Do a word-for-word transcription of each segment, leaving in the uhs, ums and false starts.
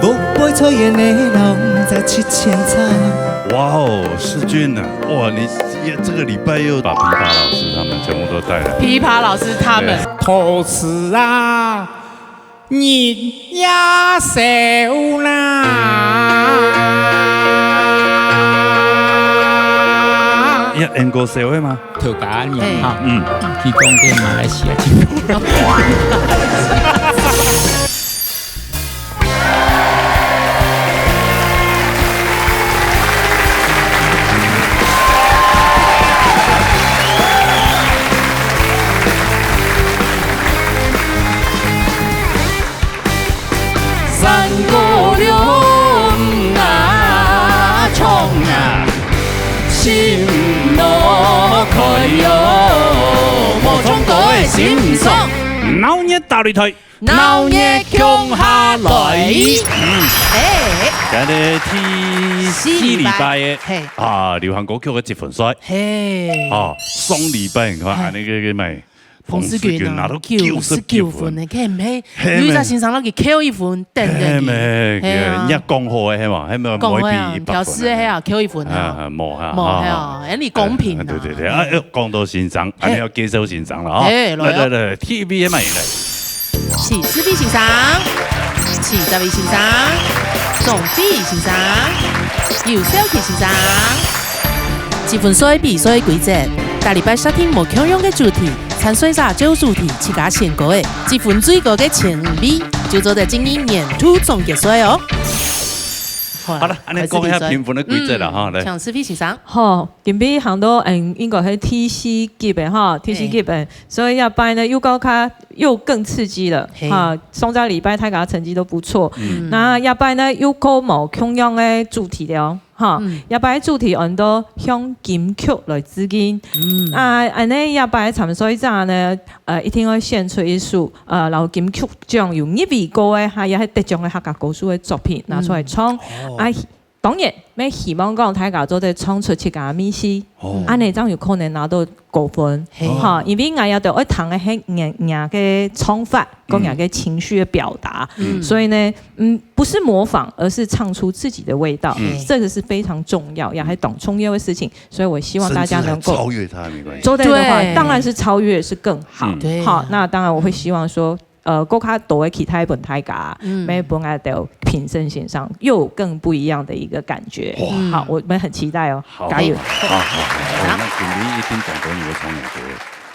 五杯菜園的人在七千菜。哇哦，世钧啊，哇，你也這個禮拜又把琵琶老師他們全部都帶來。琵琶老師他們。對。陶瓷啊，日夜燒啦。也恁過燒个嗎？頭家娘哈，嘿。嗯。佢講个馬來西亞政府。山歌崙啊，唱啊，心莫開喲，無唱歌个心毋爽。鬧熱大擂台，鬧熱共下來。嗯。哎。今日第四禮拜个，四禮拜。嘿。啊，流行歌曲个積分賽。嘿。啊，上禮拜你看，嘿。恁呢个，个咩？ 彭世群啊，彭世群拿到九十九分。九十九分呢，該毋係，嘿咩。有一隻先生摎佢扣一分，等等佢。嘿咩，嘿啊。人家講好个，係嘛，係無？講好啊，每筆一百分啊。表示係啊，扣一分啊。啊，無啊，無，係啊，啊，恁呢公平啊。啊，對，對，對，啊，嗯。講到先生，嘿。恁呢愛介紹先生了啊。嘿，來哦。來，來，來，第一位个嘛，來。是，四位先生，是，十位先生，總費先生，有小氣先生。積分賽比賽規則，逐禮拜設定無共樣个主題， 參賽者照主題自家選歌个，積分最高个前五位，就做得進入年度總決賽哦。好啦，好了，恁呢講一下評分个規則啦，嗯，哈，來。請思菲先生。好，今晡日行到，嗯，應該係第四級个哈，第四級个，嘿。所以這擺呢，又較，又更刺激了，嘿。哈，上隻禮拜大家成績都不錯，嗯。那這擺呢，又較無共樣个主題了。 哈，嗯。這擺主題安到向金曲來致敬。嗯。啊，恁呢這擺參賽者呢，呃，一定愛選出一首，呃，摎金曲獎有入圍過个，哈，也係得獎个客家歌手个作品拿出來唱。嗯。哦。啊，當然，也希望講大家做得唱出自家个味緒。哦。恁呢正有可能拿到高分。嘿。哈，因為𠊎也都愛聽个係人，人个唱法，跟人个情緒个表達。嗯。所以呢， 嗯，不是模仿，而是唱出自己的味道，嗯。這個是非常重要，也還當重要的事情，所以我希望大家能夠甚至還超越他沒關係。做得的話，對。當然是超越是更好。嗯。對啊。好，那當然我會希望說，呃，更加多个期待分大家，嗯。每本來都評審先生又有更不一樣的一個感覺。哇。好，我們很期待哦，好。加油。好，好，好，好，那肯定一定講到你的唱歌。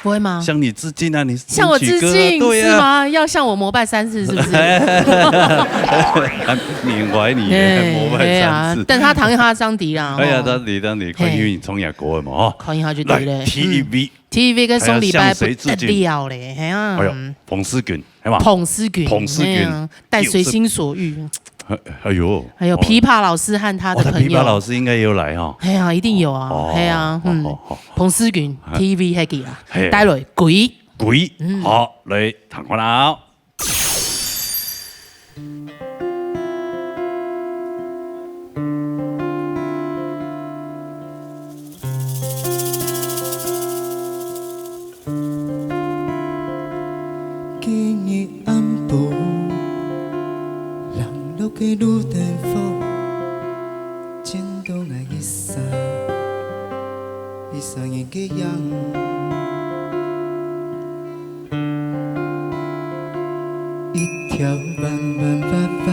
不會嗎？向你致敬啊，你是向我致敬，金曲歌啊，對啊。是嗎？要向我膜拜三次，是不是？緬懷你，哎，膜拜三次。哎呀，等他彈一下張笛啦，哎呀，吼。張笛，張笛，嘿。看因為你唱也歌的嘛，吼。看一下就對了。來，第一位。嗯。第一位跟上禮拜不得了咧，哎呀，向誰致敬？嘿啊。哎喲，彭世群。 係嘛？彭世群，彭世群，哎呀，帶隨心所欲。哎，哎喲。還有琵琶老師和他的朋友。哦，他琵琶老師應該有來哈。哎呀，一定有啊，哦，哎呀，嗯，好，好，好。彭世群，哎。第一位係佢啊，嘿。帶來鬼。鬼，嗯。好，來，聽看啦。 今日暗晡，冷落个路燈火，溅到𠊎一身，一身人个影。一條彎彎彎彎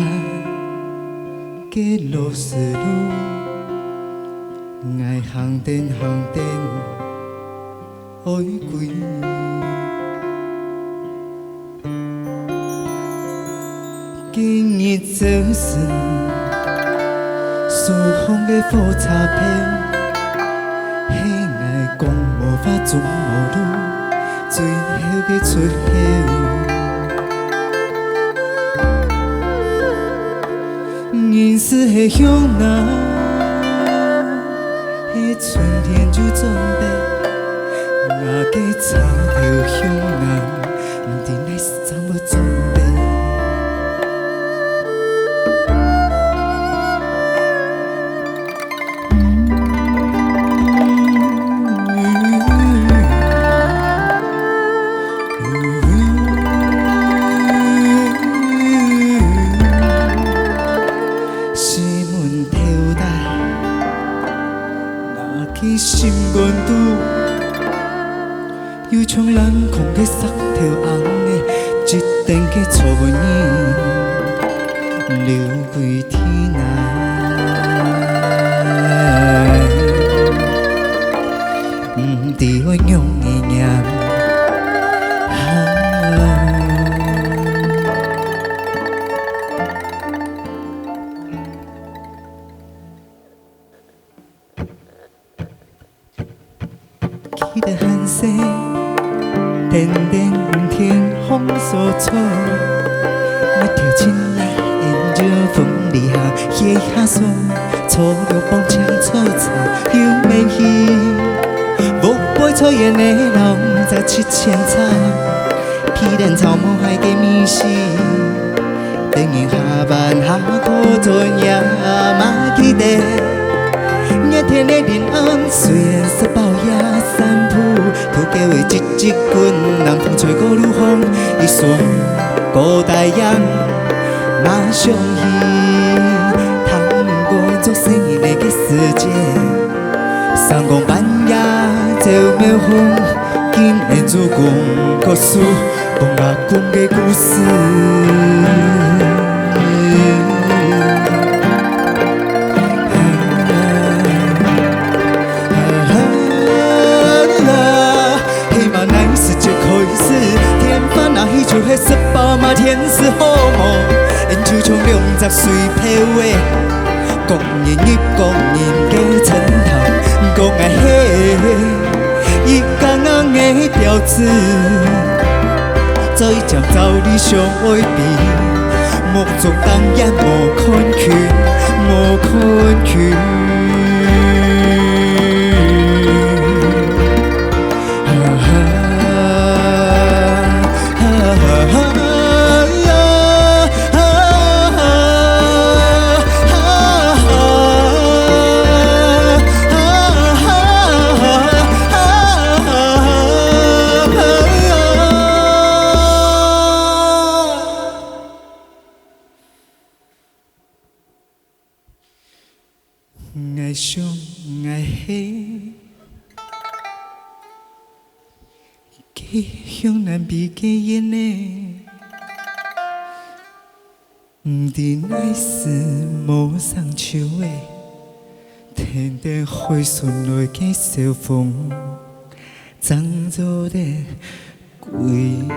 个老死路，𠊎行等行等， 愛歸。今日早晨，駛往个火車票，係𠊎講無話總無路，最後个出口。 人生係向南，係春天就準備，𠊎个車頭向南，毋知哪時正會準備。石頭尪仔，一等个錯過你，流歸天涯。毋知愛仰仔念。記得還細，跈等天風掃帚，一條青藍煙就風裡行，歇一下手，坐了磅秤坐差又免去。屋背菜園的老母在七千尺，避等草帽鞋个味緒。 等人下班下課轉夜嘛記得，熱天的臨暗，雖然食飽夜散步，渡過的一隻近，南風吹過路風，一雙高大雁嘛想起，聽過做細人仔个時節，三更半夜走廟方，緊來做功課書。 講阿公个故事。希望乃是一開始，天翻若起就係食飽嘛，天時好無，𫣆就像兩隻水泡仔，各人入各人个床頭，講𠊎係 一家人个標誌，再將道理想愛比，目中當然無看輕，無看輕。𠊎想𠊎係 家鄉南邊个人呢，毋知哪時無成就个，跈等海上來个小風，正做得歸。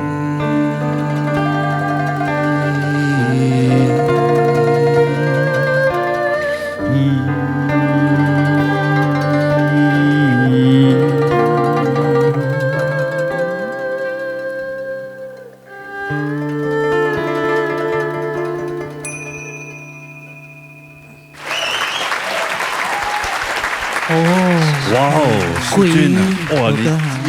哦，哇哦，世鈞啊，哇，你，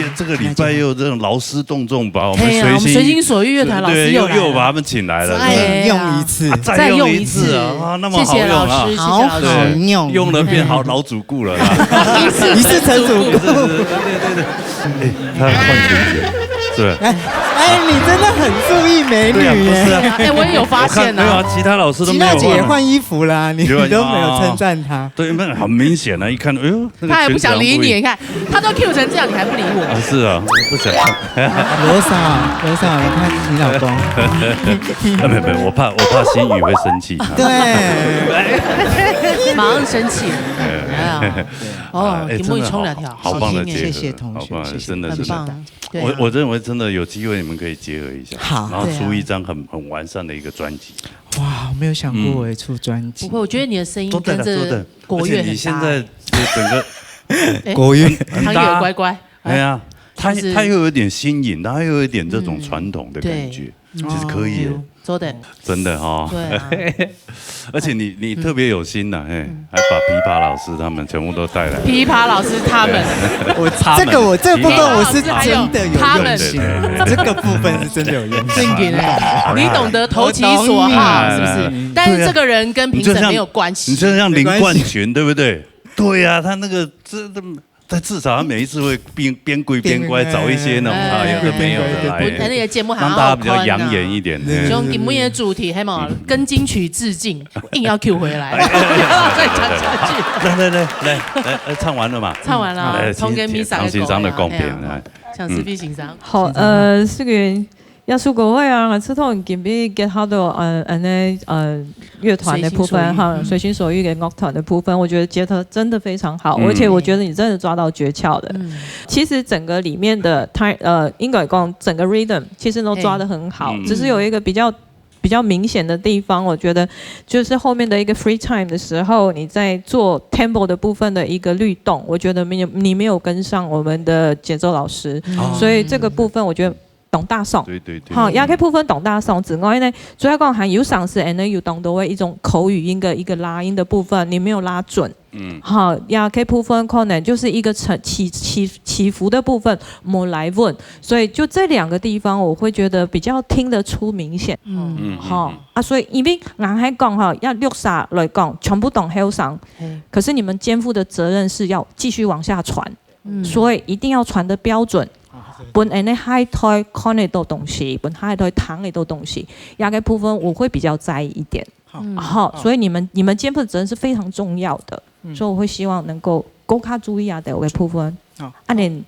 你这个礼拜又有这种劳师动众，把我们随心，对啊，我们随心所欲乐团老师又来了。对，又，又把他们请来了，哎呀，是吧？用一次。啊，再用一次啊，再用一次。啊，那么好用啊。谢谢老师，谢谢老师。好好用。对，用了变好老主顾了啊。一次成主顾。是，是，是，对，对，对。哎，他换裙子，是吧？哎，哎，你真的很注意美女耶。对啊，不是啊。哎，我也有发现啊。我看，对啊，其他老师都没有换啊。吉娜姐也换衣服啦，你，你都没有称赞她。对，那很明显啊，一看，哎呦，那个他还不想理你，裙子好像不一样。你看，他都 Q 成这样，你还不理我。啊，是啊，不想看。罗嫂，罗嫂，你看你老公。啊，没有，没有，我怕，我怕心宇会生气。对。马上生气。哎呀，哦，哎，给我冲两条，真的好，好棒的结合，好听耶。谢谢同学，好棒的，谢谢。真的是。很棒，对啊。我，我认为真的有机会你们可以结合一下，好。然后出一张很，对啊。很完善的一个专辑。哇，没有想过我会出专辑。嗯。不会，我觉得你的声音跟这个国乐很搭。而且你现在是整个哎，国乐。很，很搭。唐也乖乖。哎呀，他，就是他又有点新颖，他又有一点这种传统的感觉，嗯，对。其实可以耶。哦，有，做得。真的哈。对啊。而且你，你特别有心呐，嘿，嗯。还把琵琶老师他们全部都带来。琵琶老师他们。对。我，这个我，这部分我是真的有用心，琵琶老师还有他们。对，对，对，对。这个部分是真的有用心。正经欸，你懂得投其所好，我懂你。是不是？但是这个人跟评审没有关系。你就像，你就像林冠群，没关系。对不对？对呀，他那个，这，这但至少他每一次會邊，邊跪邊乖，邊，找一些那種，哎，啊，有的沒有的來，對，對，對，對。本來那個節目好好看啊。讓大家比較養眼一點，對，對，對。像今晡日的主題，還有跟金曲致敬，硬要Q回來，再講下去。來，來，來，來，來，唱完了嘛？唱完了，來，同个Misa个歌，唐先生的貢獻，哎呀，來。像是必欣賞。好，呃，世云， 這首歌會啊，自從今日結合到，呃，恁呢，呃，樂團的部分哈，隨心所欲的樂團的部分，我覺得結合真的非常好，嗯。而且我覺得你真的抓到訣竅了。嗯。其實整個裡面的，它，呃，應該講整個rhythm其實都抓得很好，嘿。嗯。只是有一個比較，比較明顯的地方，我覺得就是後面的一個free time的時候，你在做tempo的部分的一個律動，我覺得沒有，你沒有跟上我們的節奏老師，哦。所以這個部分我覺得 當打爽。對，對，對。好，這個部分當打爽之外呢，主要講還有像是恁呢有當多的一種口語音的一個拉音的部分，你沒有拉準。嗯。好，這個部分可能就是一個起，起，起，起伏的部分，沒拉穩。所以就這兩個地方，我會覺得比較聽得出明顯。嗯。嗯，好，嗯，嗯。啊，所以因為𠊎還講哈，這六儕來講，全部當後生，嘿。可是你們肩負的責任是要繼續往下傳。 嗯。所以一定要傳得標準，啊，對。分恁呢下一代看得到東西，分下一代聽得到東西，這個部分我會比較在意一點。好。嗯。好，好。所以你們，你們肩負的責任是非常重要的，嗯。所以我會希望能夠更加注意啊，這個部分。好。恁呢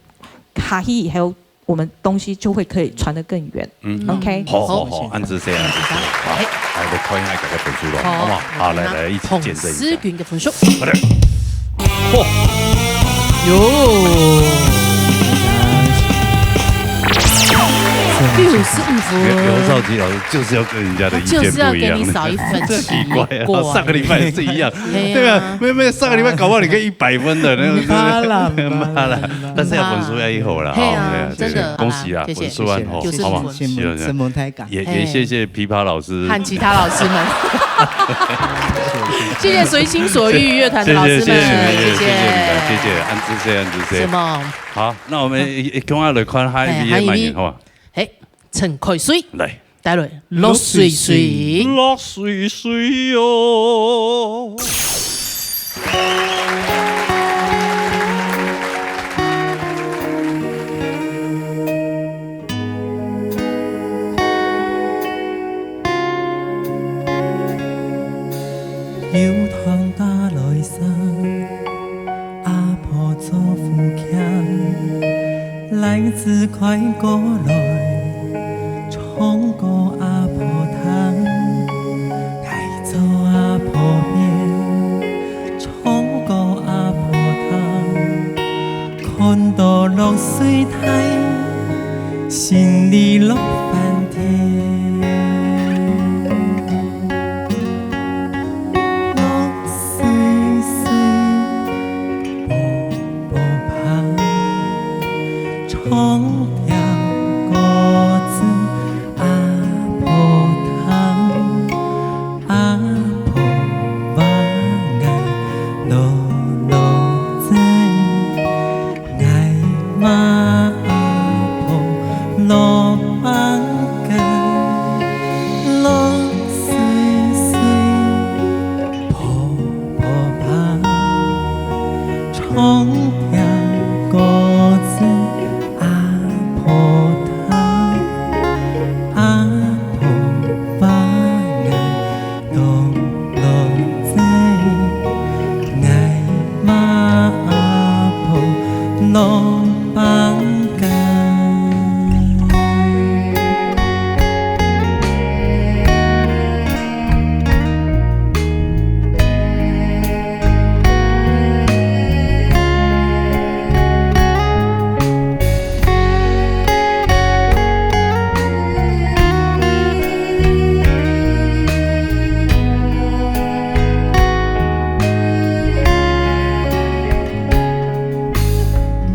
下去以後，我們東西就會可以傳得更遠。嗯。OK？好，好，好，好。恁仔細，恁仔細。好，哎。來，來看一下這個分數囉，好。好不好？好，來，來，一起見證一下。洪思君的分數。 好的。嚯！喲！六十五分。刘，刘兆基老師就是要跟人家的意見不一樣。他就是要給你少一分，这奇怪啊，奇怪。上個禮拜也是一樣。哎呀。對啊，妹妹，上個禮拜搞不好你可以一百分的，那個，毋怕啦，毋怕啦。毋怕啦，毋怕啦。但是要分數要一好啦，嘿啊，哈，对啊，真的，对，恭喜啦，好啦，谢谢。分數很好，谢谢。好不好？九十五分。希望这样。承蒙，承蒙大家。也，也谢谢琵琶老师。和其他老师们。谢谢随心所欲乐团的老师们，谢谢，谢谢你们，谢谢。谢谢你们，谢谢，恁仔細，恁仔細。什么？好，那我们一，一，一，共下来看下一位的，哎，还有一位。慢点，好吧？哎，陈凯瑞。来。带来，落水水。落水水哟。 油糖打來送，阿婆做福慶，荔枝開過來，唱歌阿婆聽。𠊎做阿婆面，唱歌阿婆聽，看到落水大，心裡樂翻天。 落水水，婆婆香，唱條歌仔阿婆聽。阿婆話𠊎老老仔，𠊎嘛阿婆老板根，落水水，婆 婆香，唱條歌仔阿婆聽。阿婆話𠊎當老仔，𠊎嘛阿婆老板根。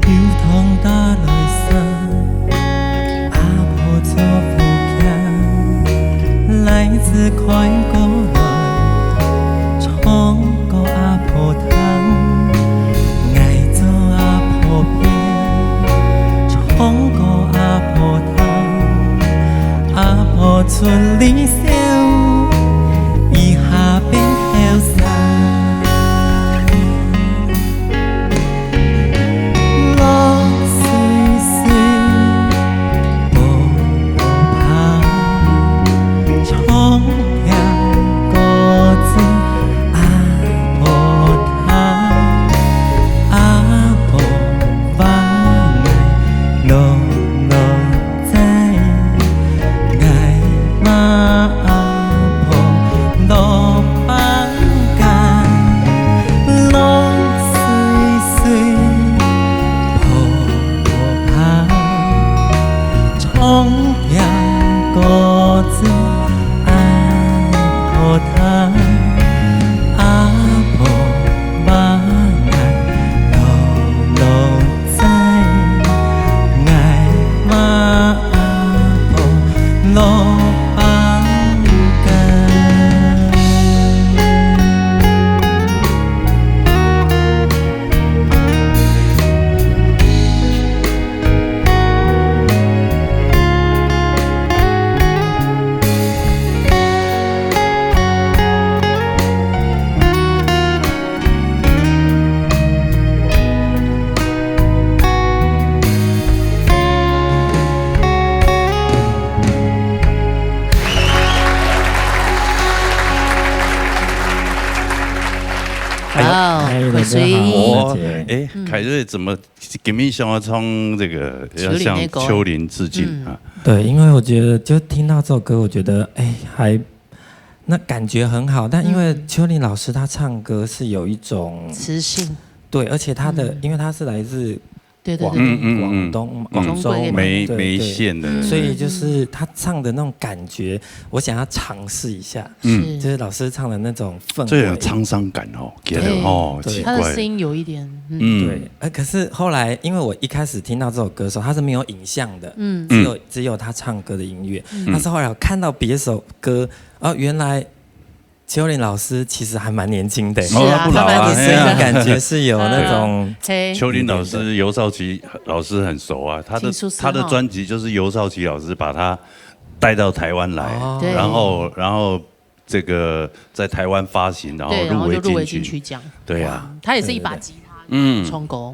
油糖打來送，阿婆做福慶，荔枝開過來，唱歌阿婆聽。𠊎做阿婆面，唱歌阿婆聽。阿婆出離愁，一下變後生。哦，哎，大家好，慧水。我，大姐。哎，嗯。凯瑞怎么今天想要唱这个，要向秋林那个。秋林致敬啊？嗯。对，因为我觉得就听到这首歌，我觉得，哎，还，那感觉很好，但因为嗯。秋林老师他唱歌是有一种磁性。对，而且他的，嗯。因为他是来自对，对，广，对，对。嗯，嗯，嗯。广东，嗯。广州嘛，中国那边。梅，对，对。梅县的。嗯。所以就是他唱的那种感觉，我想要尝试一下，嗯。是。就是老师唱的那种氛围。这有沧桑感哦，觉得对。哦，对。奇怪。他的声音有一点，嗯。嗯。对，呃，可是后来，因为我一开始听到这首歌的时候，它是没有影像的，嗯。只有，嗯。只有他唱歌的音乐。嗯。但是后来我看到别首歌，哦，原来秋林老师其实还蛮年轻的。是啊，哦，他不老啊，他蛮年轻的。他的声音感觉是有那种，哎呀。嘿。秋林老师，一点点的。尤少奇老师很熟啊，他的，听说是哈。他的专辑就是尤少奇老师把他带到台湾来，哦。对。然后，然后这个在台湾发行，然后对，然后就入围金曲。入围金曲奖。对啊。哇，他也是一把吉他，对，对，对。嗯。唱歌。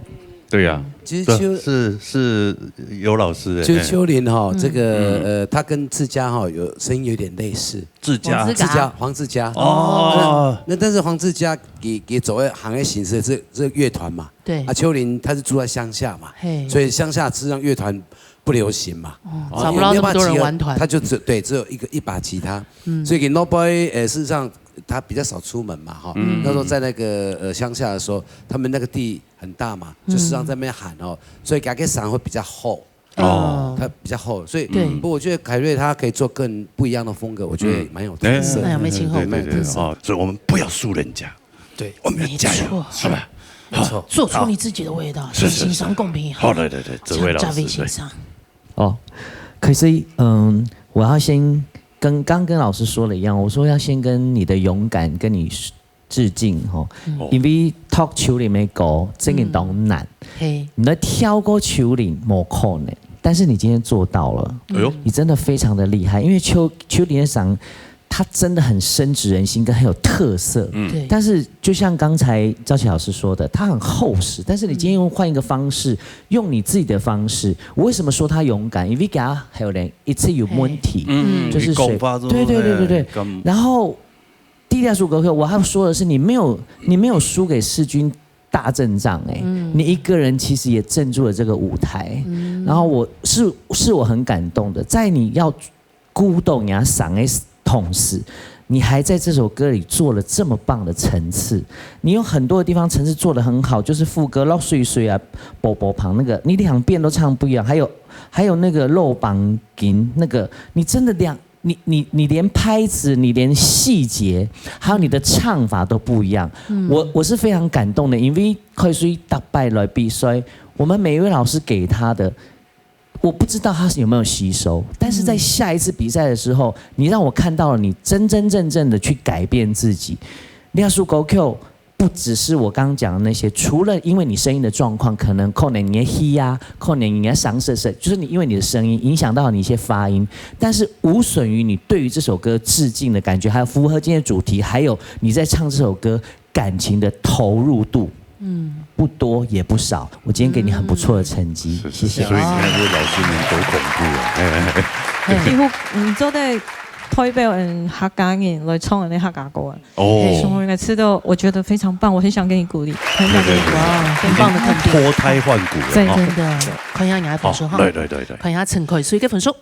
对啊。嗯。其实秋，对，是，是尤老师，其实秋林哈，哎。这个，嗯。呃，他跟志佳哈，有，声音有点类似。 志佳。黄志佳。志佳，黄志佳。哦。那，那但是黄志佳佢，佢走个行业形式是，是乐团嘛。对。啊，秋林他是住在乡下嘛，嘿。所以乡下实际上乐团不流行嘛。哦，哦。找不到那么多人玩团。没有办法集合，他就只，对，只有一个，一把吉他。嗯。所以给 Nobody，呃，事实上他比较少出门嘛，哈。嗯。那时候在那个，呃，乡下的时候，他们那个地很大嘛，就时常在那边喊哦，嗯。所以给他给嗓会比较厚。 哦。哦。他比较厚，所以，对。不过我觉得凯瑞他可以做更不一样的风格，我觉得蛮有特色的。嗯。哎，蛮有特色。对，对，对，蛮有特色。哦，所以我们不要输人家，对。我们要加油，没错。好吧？没错。好。做出你自己的味道，是，是，是。欣赏共鸣。好，来，来，来，这位老师，这位先生。对。哦，可是，嗯，我要先跟，刚跟老师说的一样，我说要先跟你的勇敢，跟你致敬吼，嗯。因为读秋林的歌真的当难，嗯。嘿。你要跳过秋林，不可能，但是你今天做到了，哎呦。你真的非常的厉害，因为秋，秋林的嗓，他真的很深植人心，跟很有特色。嗯。对。但是就像刚才赵琪老师说的，他很厚实，但是你今天用换一个方式，嗯。用你自己的方式，我为什么说他勇敢？因为给他还有人一次有问题，嘿。嗯，就是谁，你讲话都，对，对，对，对，对。嘿，敢，然后 第二首歌曲，我要说的是，你没有，你没有输给世钧大阵仗欸，嗯。你一个人其实也镇住了这个舞台。嗯。然后我是，是我很感动的，在你要鼓动人家嗓的同时，你还在这首歌里做了这么棒的层次。你有很多的地方层次做得很好，就是副歌落水水啊，波波旁那个，你两遍都唱不一样。还有，还有那个肉绑筋那个，你真的两 你，你，你连拍子，你连细节，还有你的唱法都不一样。嗯。我，我是非常感动的，因为开始打败来比赛，我们每一位老师给他的，我不知道他是有没有吸收，但是在下一次比赛的时候，嗯。你让我看到了你真真正正的去改变自己。你要说 Go Q， 不只是我刚刚讲的那些，除了因为你声音的状况，可能，可能你的气压，可能你的嗓子，就是你因为你的声音影响到你一些发音，但是无损于你对于这首歌致敬的感觉，还有符合今天的主题，还有你在唱这首歌感情的投入度，嗯。不多也不少。我今天给你很不错的成绩，嗯。谢谢。是，是，所以你看这个老师们多恐怖啊！嘿，嘿，嘿。嘿。几乎，嗯，做得代表，嗯，客家人来唱恁呢客家歌啊。 哦。所以我每次都，我觉得非常棒，我很想给你鼓励，很想给你鼓励。对，对，对。哇，很棒的肯定。脱胎换骨了，对，哦。真的，看一下你的分数哈。哦，对，对，对，对。看一下陈凯瑞个分数。哦。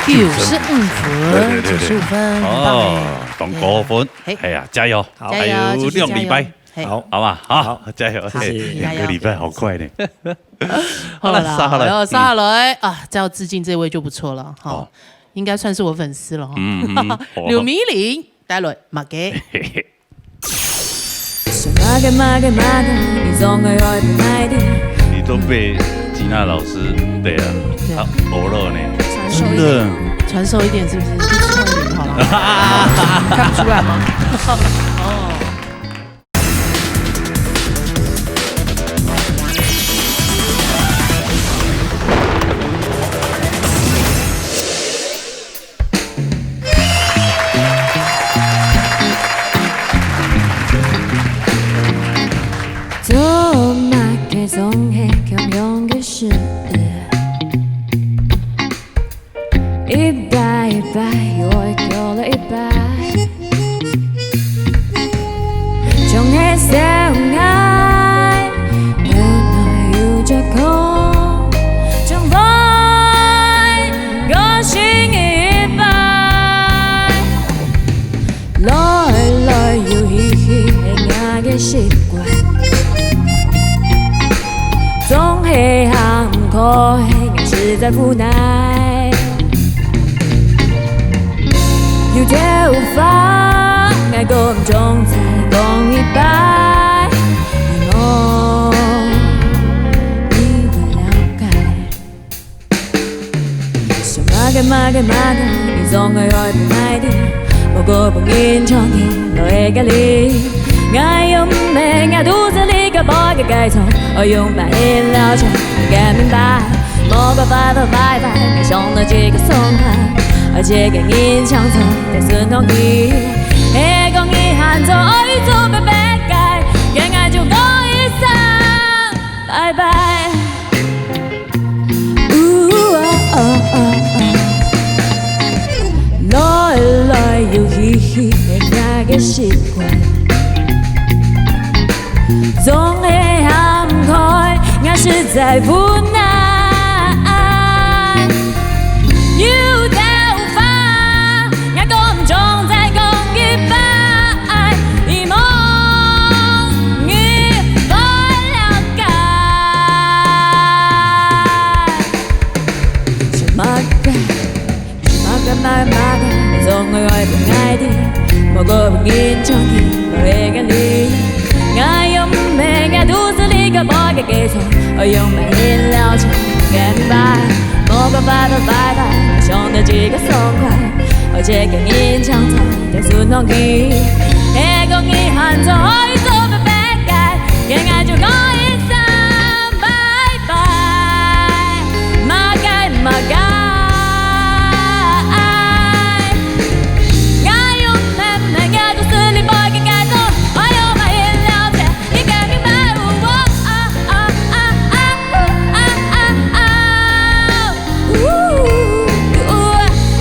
九十五分，对，对，对，对。九十五分，很棒欸。哦，当高分。对啊。嘿。哎呀，加油。好。加油，还有两个礼拜。继续加油。嘿。好。好吧，好，好。加油。好，嘿，加油。两个礼拜好快呢。 好啦，好啦，好啦，哎呦，嗯。接下来啊，再要致敬这位就不错了，哈。哦。应该算是我粉丝了，哈。嗯，嗯，嗯。刘米玲，带来，马给。你都被吉娜老师，对啊，对。她偶了呢。传授一点。真的。传授一点是不是？去吃饭点好了。看不出来吗？哦。 做麼个總係共樣个事？一擺一擺，又愛過了一擺。總係想愛，原來有借口，總會過新一擺。來來又去去，係𠊎个習慣。 總係行毋開，𠊎實在無奈。有兜話，𠊎講毋中再講一擺，希望你會了解。 想麼个麼个麼个，你總係愛分𠊎知，無過分緊張，緊落會該裡。𠊎又毋係𠊎肚屎裡个寶个改造，愛用白銀了解，你該明白。莫過拜拜拜拜，𠊎想到自家爽快，愛自家人相處，在順風去。係講你還做愛做白白改，該𠊎就講一聲拜拜。 來來又去去，係𠊎个習慣。總係行毋開，𠊎實在無奈。有兜話，𠊎講毋中再講一擺。 希望你會了解。想麼个，想麼个麼个麼个，總係愛分𠊎知，莫過分緊張，緊落會該裡。𠊎又毋係𠊎肚屎裡个寶个改造，愛用白銀了解，該明白。莫過拜拜拜拜，想到自家爽快，愛自家人相處， 在順風去。係講你還做愛做白白改，該𠊎就講一聲拜拜。麼个麼个，𠊎又毋係𠊎肚屎裡寶个改造，愛用白銀了解，你該明白。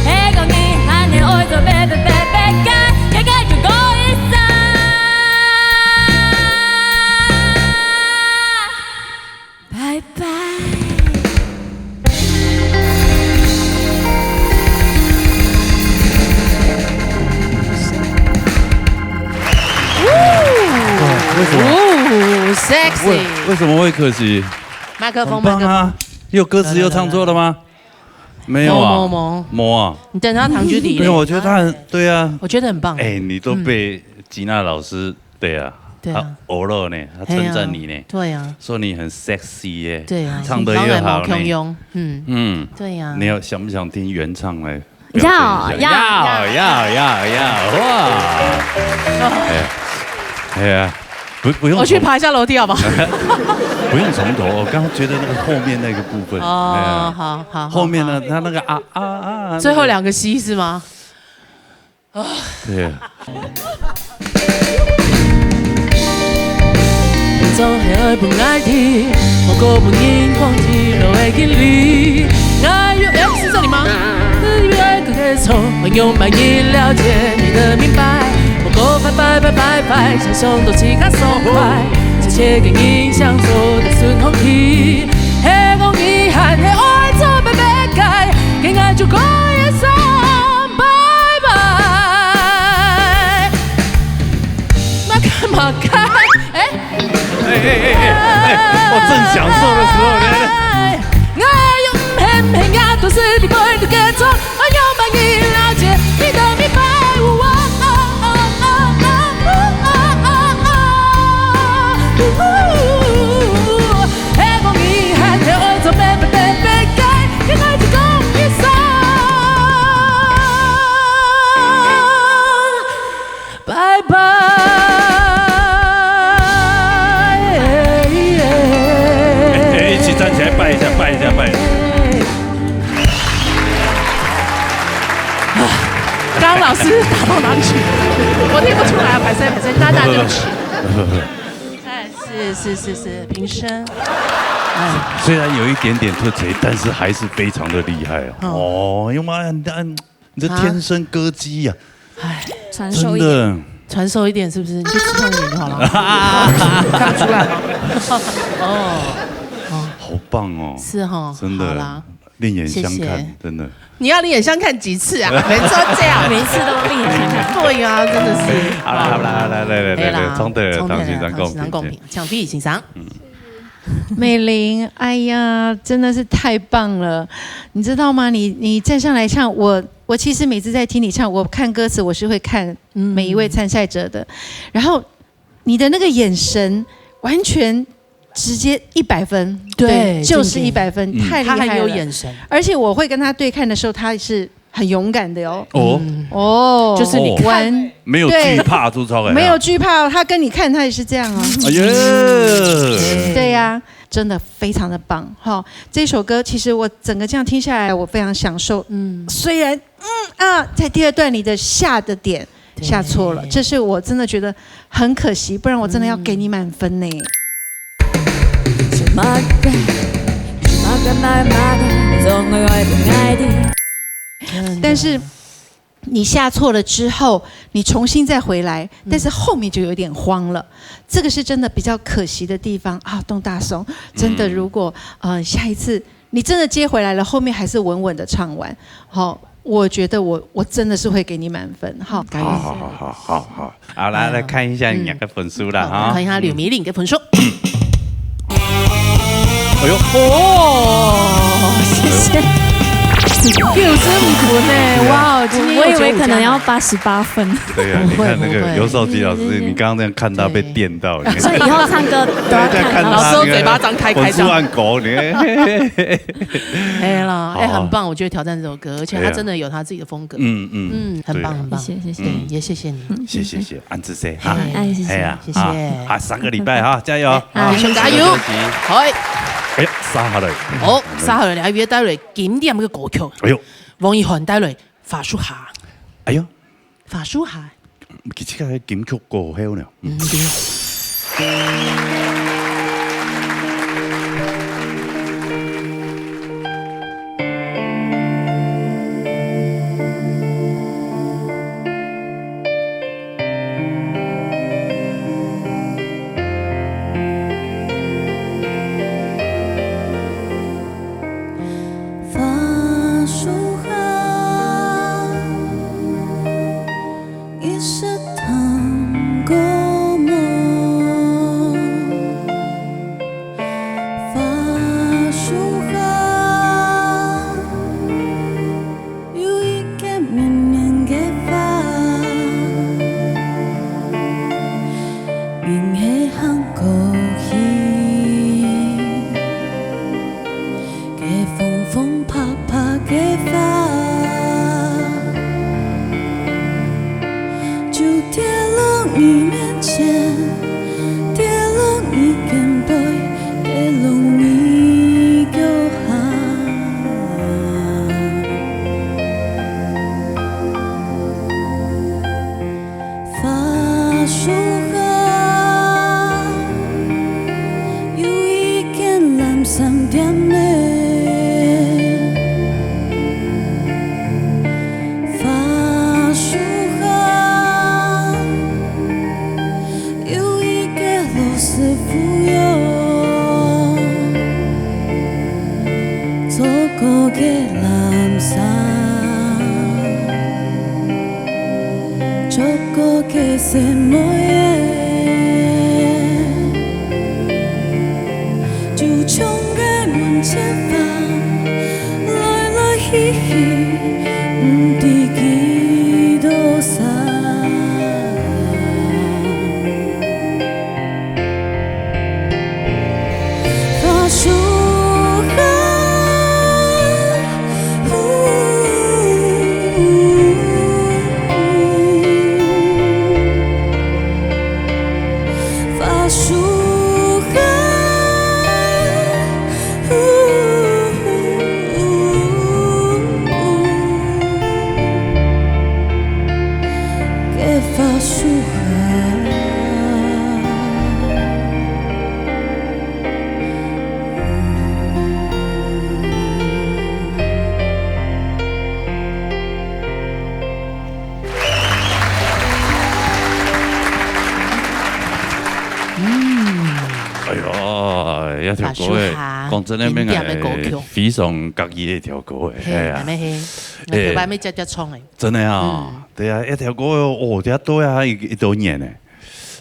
係講你還係愛做白白白白改，該𠊎就講一聲拜拜。哇，為什麼？哦，sexy。為為什麼會可惜？麥克風，很棒啊！麥克風。又歌詞又唱錯了嗎？沒有啊，沒有，沒有。沒啊。你等他唐居里嘞。沒有，我覺得他很對啊。我覺得很棒。哎，你都被吉娜老師對啊，對啊他歐了呢，他稱讚你呢，對啊，說你很 sexy 耶，對啊，唱得又好呢。你剛才沒共樣，嗯，嗯，對啊。你有想不想聽原唱嘞？要表演一下要要要要要！哇！哎呀，哎呀，不不用从我去爬一下楼梯好不好？不用从头，我刚刚觉得那个后面那个部分，哎哦，呀好好。后面呢，好？他那个啊啊啊，最后两个 C 是吗？对，總係愛分𠊎知，莫過分緊張，緊落會該裡。𠊎又，哎，是這裡嗎？你愛个錯，我用白銀了解你的明白。莫過分拜拜拜拜，想到自家爽快，一切个人相處在順風去。係講你還係愛做白白改，該𠊎就講一聲拜拜。麼个麼个，哎。哎哎哎哎哎，我正享受的时候呢。哎，我又毋係，毋係，我都是你不會的歌唱，我用白銀了解你的明白。係講你還係愛做白白白白改，該𠊎就講一聲拜拜。哎，一起站起来拜一下，拜一下，拜一下。刚刚老师打到哪里去？我听不出来啊，拍谁拍谁，大家对不起。哎，是是是是，平生。虽然有一点点特色，但是还是非常的厉害哦。哦，因为你这天生歌姬呀，传授一点，真的。传授一点是不是？你就吃胖一点就好了。看不出来。哦，好棒哦！是哈，真的，好啦，另眼相看，谢谢真的。你要另眼相看几次啊？每次都这样，每次都另眼相看。对呀，真的是。好啦好啦，来来来来来，可以啦，冲的冲的唐先生唐先生公平，公平，抢 B 先生。美玲，哎呀，真的是太棒了！你知道吗？你你站上来唱，我我其实每次在听你唱，我看歌词我是会看每一位参赛者的，然后你的那个眼神完全直接一百分，对就是经典一百分，嗯太厉害了。他很有眼神，而且我会跟他对看的时候，他是很勇敢的哦。哦，哦，就是你看玩没有惧怕，朱超哎，没有惧怕，他跟你看，他也是这样哦。哎呀，对呀、真的非常的棒哈。这首歌其实我整个这样听下来，我非常享受。嗯，虽然嗯啊，在第二段你的下的点下错了，这是我真的觉得很可惜，不然我真的要给你满分呢。 Sumaka, sumaka, maka, maka, zongo, oi, ngadi. 但是你下错了之后，你重新再回来，但是后面就有点慌了，这个是真的比较可惜的地方啊。董大松，真的，如果呃下一次你真的接回来了，后面还是稳稳的唱完，好，我觉得我我真的是会给你满分哈。加油！好好好好好好，好来来看一下你个分数啦哈好，看。一下刘美玲的分数。哎呦，哦，谢谢。六十五分呢，哇，今天我以为可能要八十八分。对呀，你看那个不会刘少奇老师，你刚刚这样看他被电到，你看所以以后唱歌都要看对，在看他老师都嘴巴张开开这样。粉丝按狗，你看。哎啦，哎，好啊很棒，我觉得挑战这首歌，而且对啊他真的有他自己的风格。嗯嗯嗯，很棒很棒。谢谢谢谢。嗯嗯，也谢谢你。谢谢谢谢，安之塞哈，哎谢谢哎呀，谢谢啊啊，三个礼拜哈，加油！啊加油！好，哎呀，杀下来，好，杀下来，还有带来经典个歌曲，哎呦，王一涵带来《花树下》，哎呦，花树下。其实个金曲歌后呢，嗯。花树下，一时糖果梦。花树下，有一个绵绵个花，明黑行过去。 个风风拍拍个花，就跌落你面前，跌落你肩背，跌落你脚下。 花树下，有一間藍衫店仔。花樹下，有一個老師傅喲，做過个藍衫。 做過个細妹仔，就像个門前花，來來去去，毋知幾多儕。 花樹下，花樹下。條歌誒，講真个，經典个歌曲。非常合意一條歌誒，嘿，係啊。恁呢係，𠊎頭擺愛直接唱誒。真个啊，嗯。對啊，一條歌哦，這多啊，一一多年誒。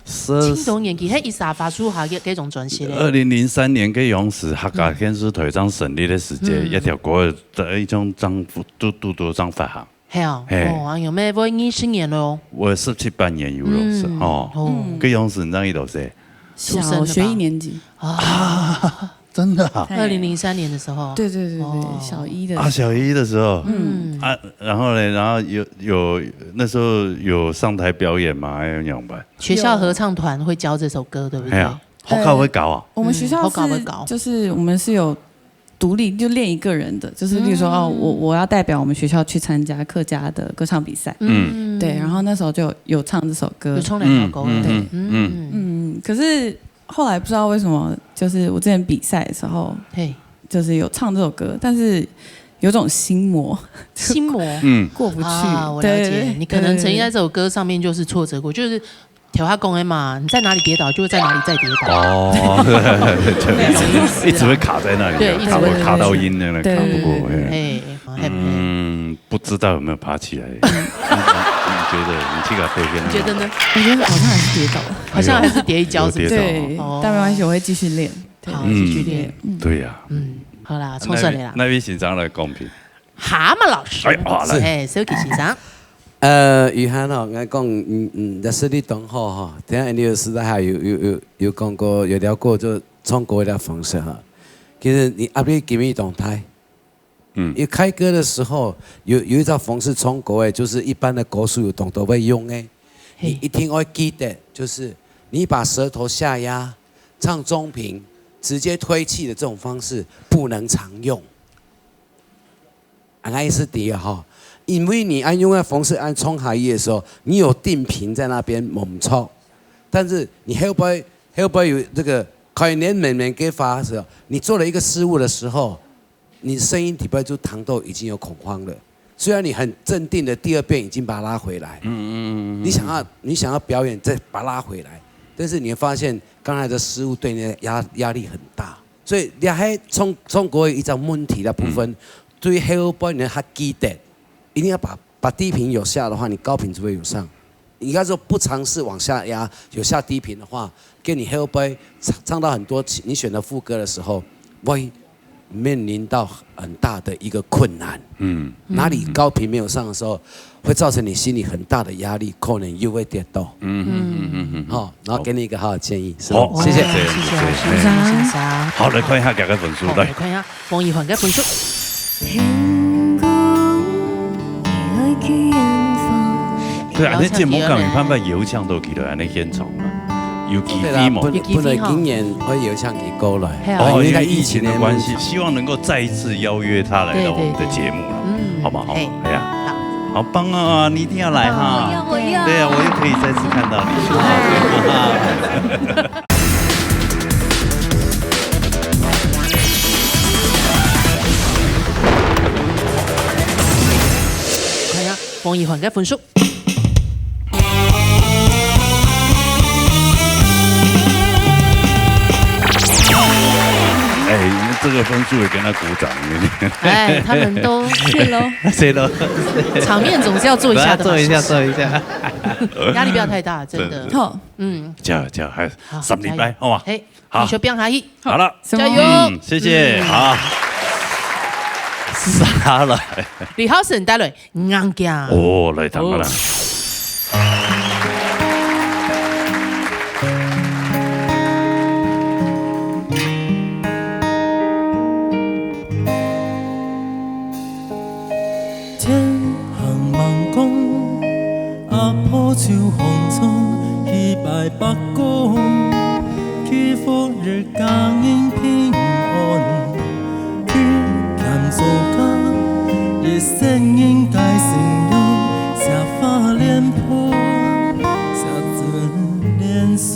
是，真多年，其實一下發出下，這這種專輯誒。二零零三年个樣時，客家電視台正成立个時節，嗯。一條歌的一種正都都都正發行。 係啊，嘿。哦，啊，有無會二十年咯？我十七八年有咯，是，嗯，哦。哦。該樣時你知佢多歲？出生了吧？小學一年級。啊，真的啊？二零零三年的時候。對，對，對，對，哦。小一的時候。啊，小一的時候。嗯。啊，然後呢，然後有，有，那時候有上台表演嗎？還有仰般？學校合唱團會教這首歌，對不對？哎呀，學校會教啊？呃，我們學校是，嗯，學校會教。就是我們是有獨立，就練一個人的，就是例如說，嗯。哦，我，我要代表我們學校去參加客家的歌唱比賽。嗯。對，然後那時候就有唱這首歌。有唱兩條歌，嗯，對。嗯，嗯，嗯。嗯，可是後來不知道為什麼，就是我之前比賽的時候，嘿。就是有唱這首歌，但是有種心魔，心魔？嗯。過不去。啊，我了解，對，對，對，你可能曾經在這首歌上面就是挫折過，就是頭下講个嘛，你在哪裡跌倒，就會在哪裡再跌倒。哦，對，對，對，對，一直會卡在那裡啊，對，一直會卡不過，卡到陰的那個，對，卡不過，對，對，對。嘿。 嘿，嘿，嗯，不知道有沒有爬起來。你，你覺得？你去給他推薦。你覺得呢？我覺得好像還是跌倒了。好像還是跌一跤，是不是？有跌倒。對，哦。但沒關係，我會繼續練。對。好，繼續練。嗯，對呀。嗯，好啦，那位，衝上來啦。那位先生來公平。蛤蟆老師。哎，好，來。哎，小奇先生。呃，雨涵哦，𠊎講，嗯，嗯，這是你當好哈。等下你有時代還有，有，有，有講過，有聊過，就唱歌的方式哈。其實你壓力給你當大。 嗯。因為開歌的時候，有，有一種方式唱歌誒，就是一般的歌手有當多會用誒。嘿。你一定要記得，就是你把舌頭下壓，唱中頻，直接推氣的這種方式不能常用。啊，𠊎意思第一哈，因為你愛用的方式愛唱下去的時候，你有定頻在那邊，無錯。但是你後背，後背有這個開年慢慢个發的時候，你做了一個失誤的時候， 你聲音底背就聽到已經有恐慌了。雖然你很鎮定的第二遍已經把它拉回來，嗯，嗯，嗯，嗯。你想要，你想要表演再把它拉回來，但是你會發現剛才的失誤對你的壓，壓力很大。所以這係唱，唱歌的一種問題的部分，嗯。對後背你較記得，一定要把，把低頻有下的話，你高頻就會有上。 應該說不嘗試往下壓，有下低頻的話，給你後背唱，唱到很多你選的副歌的時候，會面臨到很大的一個困難。嗯。哪裡高頻沒有上的時候，會造成你心裡很大的壓力，可能又會跌倒。嗯，嗯，嗯，嗯，嗯。好，然後給你一個好的建議，是吧？好，謝謝。謝謝，謝謝，謝謝，謝謝。好，來看一下大家分數，好，來。來看一下。 王一凡个分數。天公，你愛去遠方。對啊，你節目敢有辦法邀請到佢來恁呢現場嗎？有機會無？對啦，本，有機會吼。本來今年會邀請佢過來，係啊。哦，因為疫情的關係，因為疫情的問題。希望能夠再一次邀約他來到我們的節目了，對，對，對。嗯。好不好？嘿。哎呀，好。好棒啊，你一定要來哈。好，要，我要。對啊，我又可以再次看到你。好。看一下王一凡个分數。哎，這個分數也跟他鼓掌。哎，他們都，謝囉。謝囉。場面總是要做一下的嘛，來，做一下，是不是？做一下。壓力不要太大，真的。真的。好。嗯。加油，加油，還有好，三禮拜，加油。好吧？嘿，好。繼續拼下去。好了。加油。嗯，謝謝，嗯。好。接下來。李浩森帶來硬頸。哦，來，聽看啦。哦。 前行慢講，阿婆就放鬆，去拜伯公，祈福一家人平安。去兼做工，一世人个信用，寫花臉譜，寫春聯書。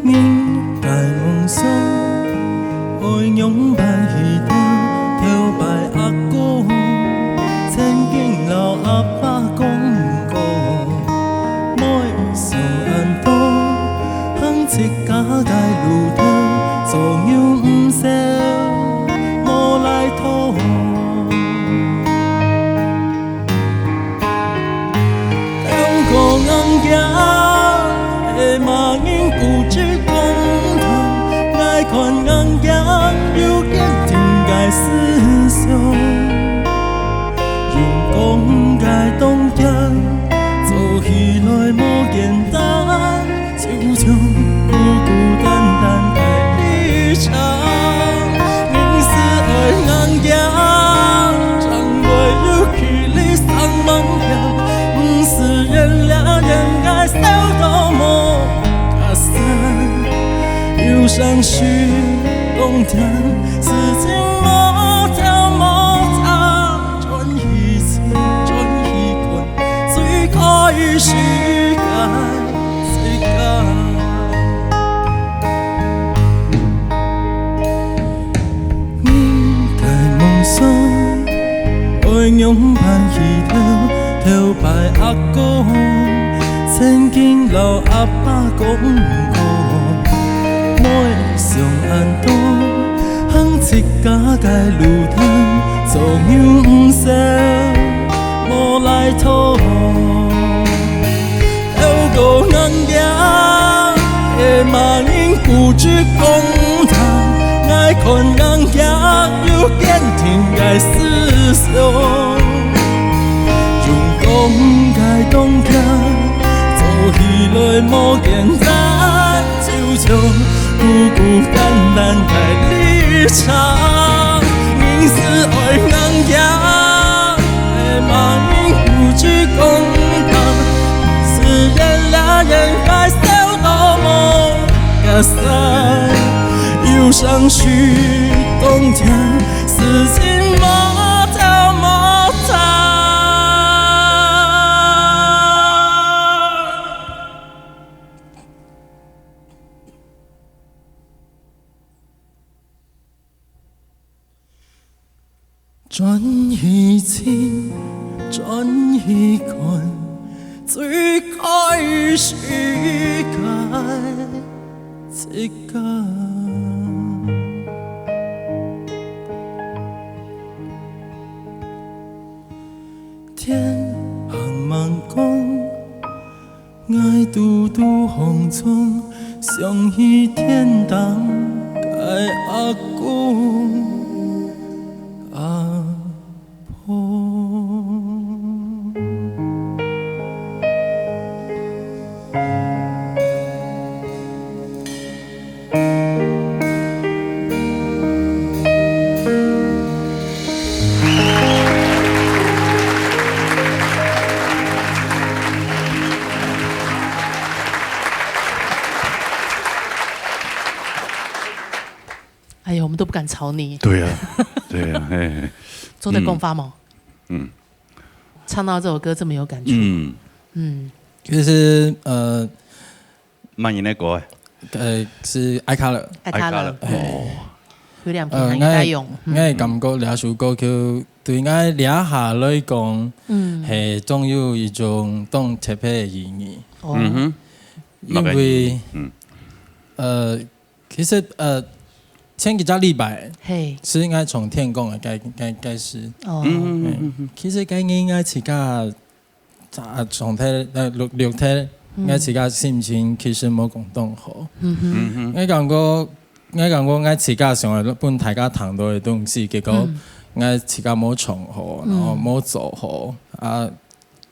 人个夢想，愛仰般去到？頭擺阿公曾經摎阿爸講過，單，就像孤孤單單个旅程。人是愛硬行，正會有氣力上萬條，毋是遠了遠个走到無界線。有相信當天，事情無條無查，轉去尋，轉去看，最開始个 世界。人个夢想，愛仰般去投？頭擺阿公曾經摎阿爸講過，莫想恁多，行自家个路程，總有毋捨，莫來拖。 透過硬行，會嘛人固執講道，𠊎看硬行有堅定个思想。用講个動作，做起來無簡單，就像孤孤單單个旅程。人是愛硬行， 會嘛人固執講道，雖然了人快走到無界線，有相信當天，事情無條無查。 轉去尋，轉去看，最開始个自家。天茫茫光， 𠊎堵堵風霜，想起天頂个阿公阿婆。 哎呀，我們都不敢吵你。對啊，對啊，嘿，嘿。做得講話嗎？嗯。嗯。唱到這首歌這麼有感觸。嗯。嗯。其實，呃， 麼人个歌啊？呃，係I Color。I Color，I Color，嗯。哦。有兩篇還有用。呃，𠊎，嗯。𠊎感覺這首歌曲對𠊎這下來講，嗯。係總有一種當特別个意義。哦。嗯哼。因為，麼个意義？嗯。呃，其實，呃，前幾隻禮拜，嘿。係𠊎唱天光个該，該，該時。哦。嗯，嗯，嗯，嗯。其實該日𠊎自家 啊，上台，呃，錄，錄台，嗯。𠊎自家心情其實無講當好。嗯哼。嗯哼。𠊎感覺，𠊎感覺𠊎自家想愛分大家聽到个東西，結果，嗯。𠊎自家無唱好，嗯。然後無做好。啊，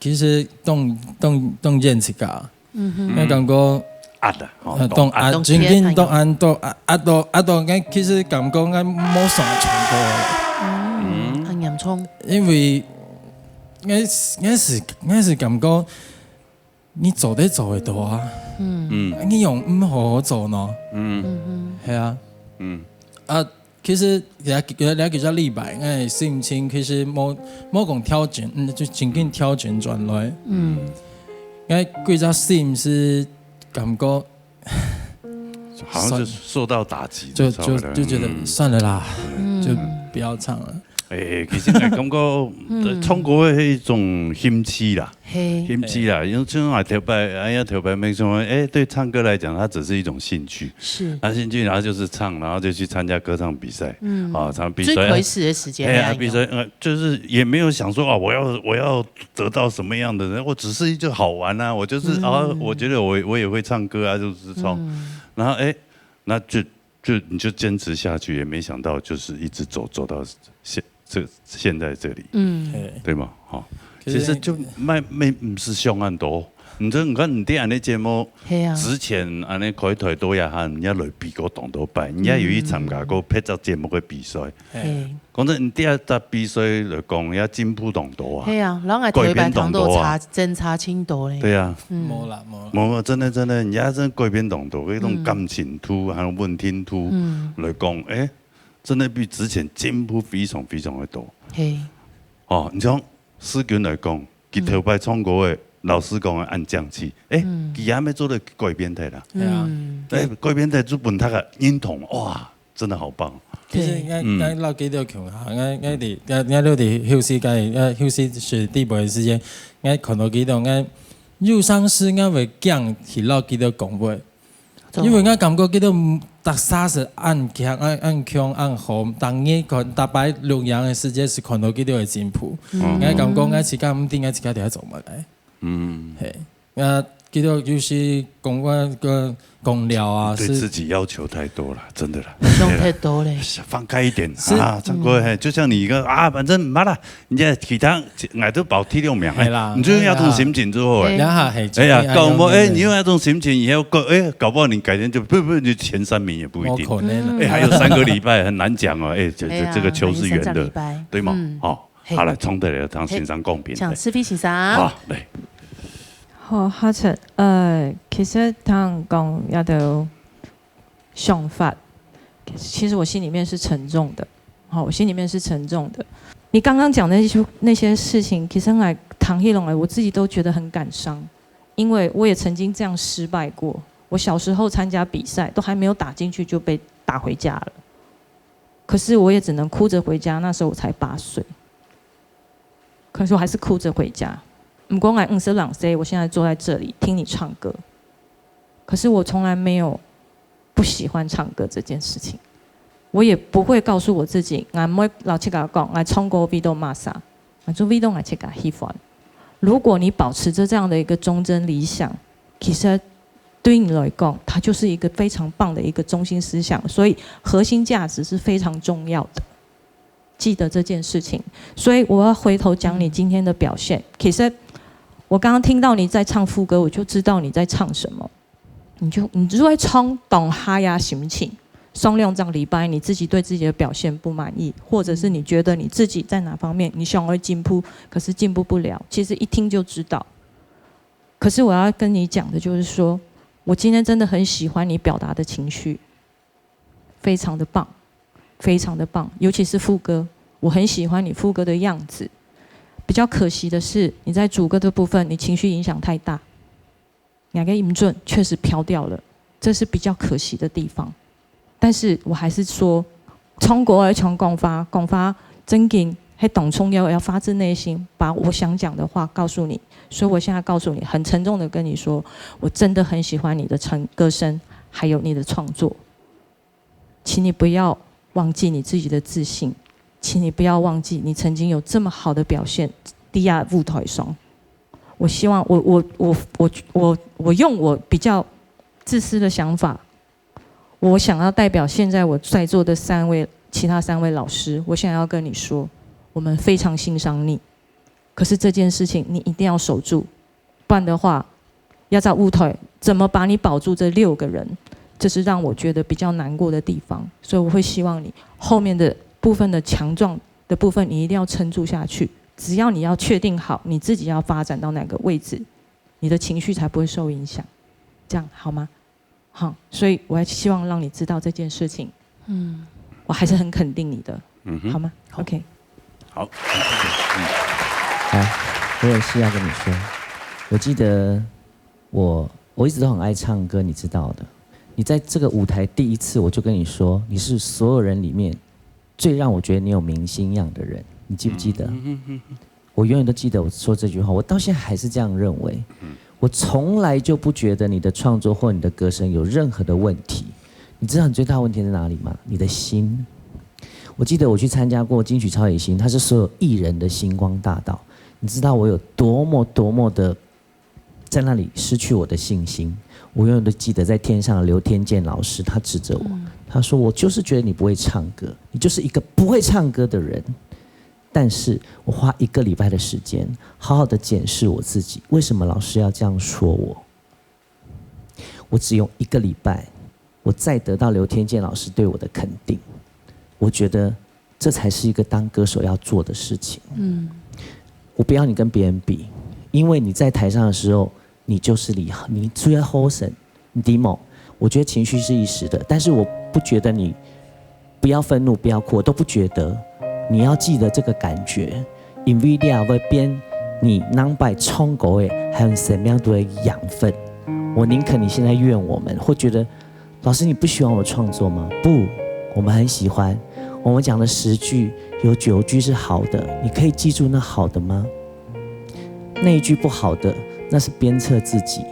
其實當，當，當怨自家。嗯哼。𠊎感覺，壓啊，吼，呃，當壓，當壓，真緊當壓，當壓，當壓到，壓到，𠊎其實感覺𠊎無想唱歌。嗯，嗯。恁嚴重。因為 𠊎係，𠊎係，𠊎係感覺你做得做得到啊。嗯。嗯。你仰毋好好做呢？嗯。嗯哼。係啊。嗯。啊，其實這，這，這幾隻禮拜，𠊎个心情其實無，無講調整，嗯，就真緊調整轉來。嗯。𠊎歸隻心係感覺 好像就受到打擊，就，就，就覺得算了啦，嗯。就不要唱了。欸，其實𠊎感覺，嗯。唱歌係一種興趣啦，嘿。興趣啦，因為像𠊎頭擺，哎呀，頭擺沒什麼，欸，對唱歌來講，它只是一種興趣。是。那興趣，然後就是唱，然後就去參加歌唱比賽，嗯。啊，唱比賽，最開始的時間，哎呀，那樣。比賽，呃，就是也沒有想說，啊，我要，我要 得到什麼樣的人，我只是就好玩啊，我就是，嗯。啊，我覺得我，我也會唱歌啊，就是唱。嗯。然後，欸，那就，就，你就堅持下去，也沒想到就是一直走，走到現，這，現在這裡，嗯。嘿。對嗎？好，其實其實就慢，慢，毋係想恁多，你知，你看你這恁樣節目，係啊。之前恁樣開台都也喊人家來比過當多擺，人家有去參加過別隻節目个比賽。係。講真，你這隻比賽來講，也進步當多啊。係啊，然後改變當多啊。台北堂都差，真差真多咧。對啊。嗯。無啦，無啦。無，無，真的，真的，人家真的改變當多，那種感情度，還有穩定度來講，欸，真的比之前進步非常非常的多。係。哦，你像世鈞來講，佢頭擺唱歌个，老實講，恁爭氣，欸，佢也還沒做得改變忒啦。係啊。欸，改變忒就分大家認同，哇，真的好棒。其實𠊎，𠊎摎佢兜共下，𠊎，𠊎在，𠊎，𠊎在休息个，呃，休息室底背个時間，𠊎看到佢兜，𠊎有當時𠊎會驚去摎佢兜講話。因為𠊎感覺佢兜逐儕係恁強、恁，恁強、恁好，逐日看，逐擺錄影个時間係看到佢兜个進步。𠊎感覺𠊎自家毋知𠊎自家在做麼个。嗯。係。 啊，佢兜有時講話个講了啊，對自己要求太多了，真的啦。想太多咧。放開一點啊，唱歌，嘿，就像你一個啊，反正無啦，人家其他，𠊎都保第六名，係啦，你就用那種心情做好欸。哎呀，嘿，哎呀，搞不好，哎，你用那種心情以後，搞，哎，搞不好你改天就，不，不，你前三名也不一定。無可能啊。哎，還有三個禮拜，很難講哦。哎，這，這，哎呀，這個球是圓的，還有三個禮拜。對嗎？嗯。哦，嘿。好了，衝的了，讓先生公平。嘿，請思菲先生。好，來。 好，好，這，呃，其實聽講這兜想法，其實我心裡面是沉重的。好，我心裡面是沉重的。你剛剛講的那些，那些事情，其實來談起來，我自己都覺得很感傷，因為我也曾經這樣失敗過。我小時候參加比賽，都還沒有打進去就被打回家了。可是我也只能哭著回家，那時候我才八歲。 可是我還是哭著回家。毋過𠊎五十零歲，我現在坐在這裡聽你唱歌，可是我從來沒有不喜歡唱歌這件事情。我也不會告訴我自己，𠊎毋會摎自家講，𠊎唱歌為著麼儕，𠊎就為著𠊎自家喜歡。如果你保持著這樣的一個忠貞理想，其實對你來講，它就是一個非常棒的一個中心思想。所以核心價值是非常重要的。 記得這件事情。所以我要回頭講你今天的表現。其實我剛剛聽到你在唱副歌，我就知道你在唱什麼。你就，你就會唱當下个心情。上兩張禮拜你自己對自己的表現不滿意，或者是你覺得你自己在哪方面你想要進步，可是進步不了，其實一聽就知道。可是我要跟你講的就是說，我今天真的很喜歡你表達的情緒。 非常的棒，非常的棒，尤其是副歌，我很喜歡你副歌的樣子。比較可惜的是，你在主歌的部分，你情緒影響太大，你那個音準確實飄掉了，這是比較可惜的地方。但是我還是說，唱歌愛像講話，講話正經係當重要，要發自內心把我想講的話告訴你。所以我現在告訴你，很沉重的跟你說，我真的很喜歡你的唱，歌聲，還有你的創作。 請你不要忘記你自己的自信，請你不要忘記你曾經有這麼好的表現，在這舞台上。我希望我，我，我，我，我，我用我比較自私的想法，我想要代表現在我在座的三位，其他三位老師，我想要跟你說，我們非常欣賞你，可是這件事情你一定要守住， 不然的話，這隻舞台怎麼把你保住這六個人，這是讓我覺得比較難過的地方。所以我會希望你後面的部分的強壯的部分，你一定要撐住下去。只要你要確定好你自己要發展到哪個位置，你的情緒才不會受影響。這樣好嗎？ 好，所以我還希望讓你知道這件事情。嗯。我還是很肯定你的，嗯哼。好嗎？OK。好，謝謝。嗯。好，我有事要跟你說。我記得我，我一直都很愛唱歌，你知道的。你在這個舞台第一次，我就跟你說，你是所有人裡面最讓我覺得你有明星樣的人，你記不記得？嗯哼哼哼。我永遠都記得我說這句話，我到現在還是這樣認為。我從來就不覺得你的創作或你的歌聲有任何的問題。你知道你最大的問題在哪裡嗎？你的心。我記得我去參加過金曲超級星，它是所有藝人的星光大道。你知道我有多麼多麼的在那裡失去我的信心。我永遠都記得在天上的劉天健老師，他指著我，他說：“我就是覺得你不會唱歌，你就是一個不會唱歌的人。”但是我花一个礼拜的时间，好好的检视我自己，为什么老师要这样说我？我只用一个礼拜，我再得到刘天健老师对我的肯定，我觉得这才是一个当歌手要做的事情。嗯，我不要你跟别人比，因为你在台上的时候，你就是厉害，你最好神，你知吗？我觉得情绪是一时的，但是我不觉得你不要愤怒，不要哭，我都不觉得。你要记得这个感觉，因为你也会变你两百唱歌的，还有你生命中的养分。我宁可你现在怨我们，或觉得老师你不喜欢我创作吗？不，我们很喜欢。我们讲的十句有九句是好的，你可以记住那好的吗？那一句不好的，那是鞭策自己。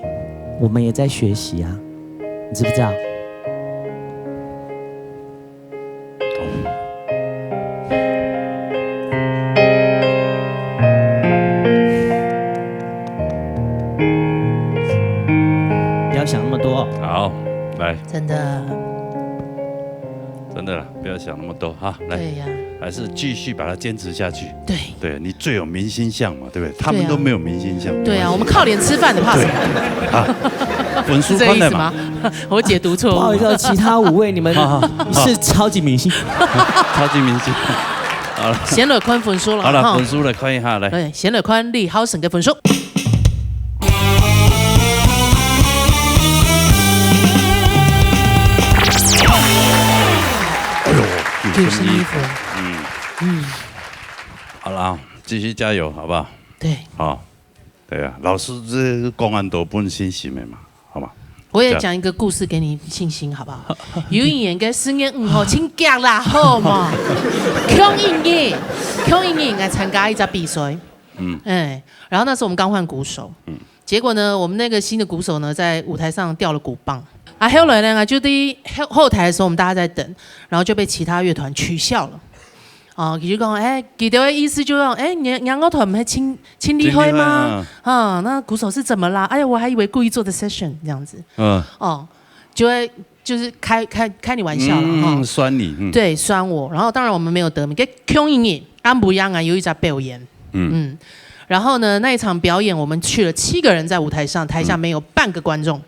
我们也在学习啊，你知不知道？不要想那么多。好，来。真的。真的啦，不要想那么多哈。来，对呀。还是继续把它坚持下去。对。对，你最有明星相嘛，对不对？他们都没有明星相。对啊，没关系。我们靠脸吃饭的，怕什么？对。啊，粉丝是这意思吗？看了嘛。我解读错误。不好意思，其他五位你们好，好，好。是超级明星。超级明星。好了。先来看分数了，好了，哈。分数来看一下，来。对，先来看李浩森的分数。哎呦，九十一分。嗯。嗯。好了，继续加油，好不好？对。好。对啊，老师这个公安都不能信心的嘛，好吗？我也讲一个故事给你信心，好不好？有一年个四月五号，请假啦，好吗？空一日，空一日，来参加一场比赛。嗯。哎，然后那时候我们刚换鼓手。嗯。结果呢，我们那个新的鼓手呢，在舞台上掉了鼓棒。啊，后来呢，就在后，后台的时候，我们大家在等，然后就被其他乐团取笑了。哦，佢就讲，哎，佢兜个意思就讲，哎，你，你樂團毋係真，真厲害嗎？真厲害啊。啊，那鼓手是怎么啦？哎呀，我还以为故意做的 session 这样子。嗯。哦，就会，就是开，开，开你玩笑了哈。嗯，酸你，嗯。对，酸我。然后当然我们没有得名，给 Q 一年，安博亚啊有一场表演。嗯。嗯。然后呢，那一场表演我们去了七个人在舞台上，台下没有半个观众。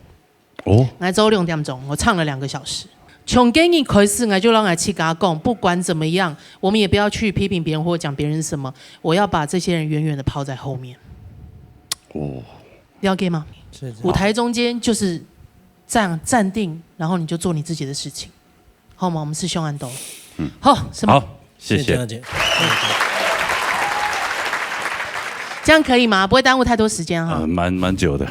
嗯。哦。来，周六点钟，我唱了两个小时。从今日开始，我就让我自家讲，不管怎么样，我们也不要去批评别人或讲别人什么，我要把这些人远远的抛在后面。哦。了解吗？是，是。舞台中间就是这样站定，然后你就做你自己的事情，好吗？我们是兄弟。嗯。好，什么？好，谢谢。谢谢江姐。这样可以吗？不会耽误太多时间哈。呃，蛮，蛮久的。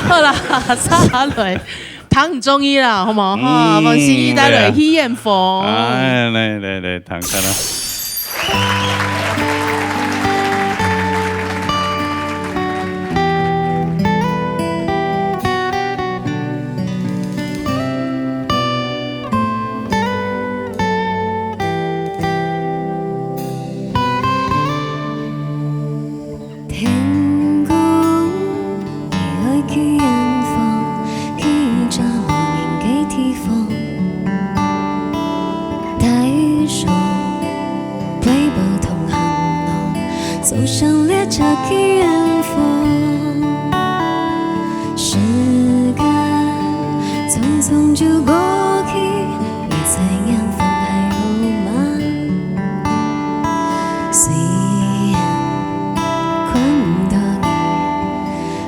好啦，下来，唐中医啦，好吗？哈，嗯，王心怡带来，对啊。喜宴风。哎，来，来，来，唐看啊。天公，你愛去遠方，去一隻無人个地方。帶上背包同行囊，坐上列車去遠方。時間匆匆就過去， 你在遠方還好嗎？雖然看毋到你，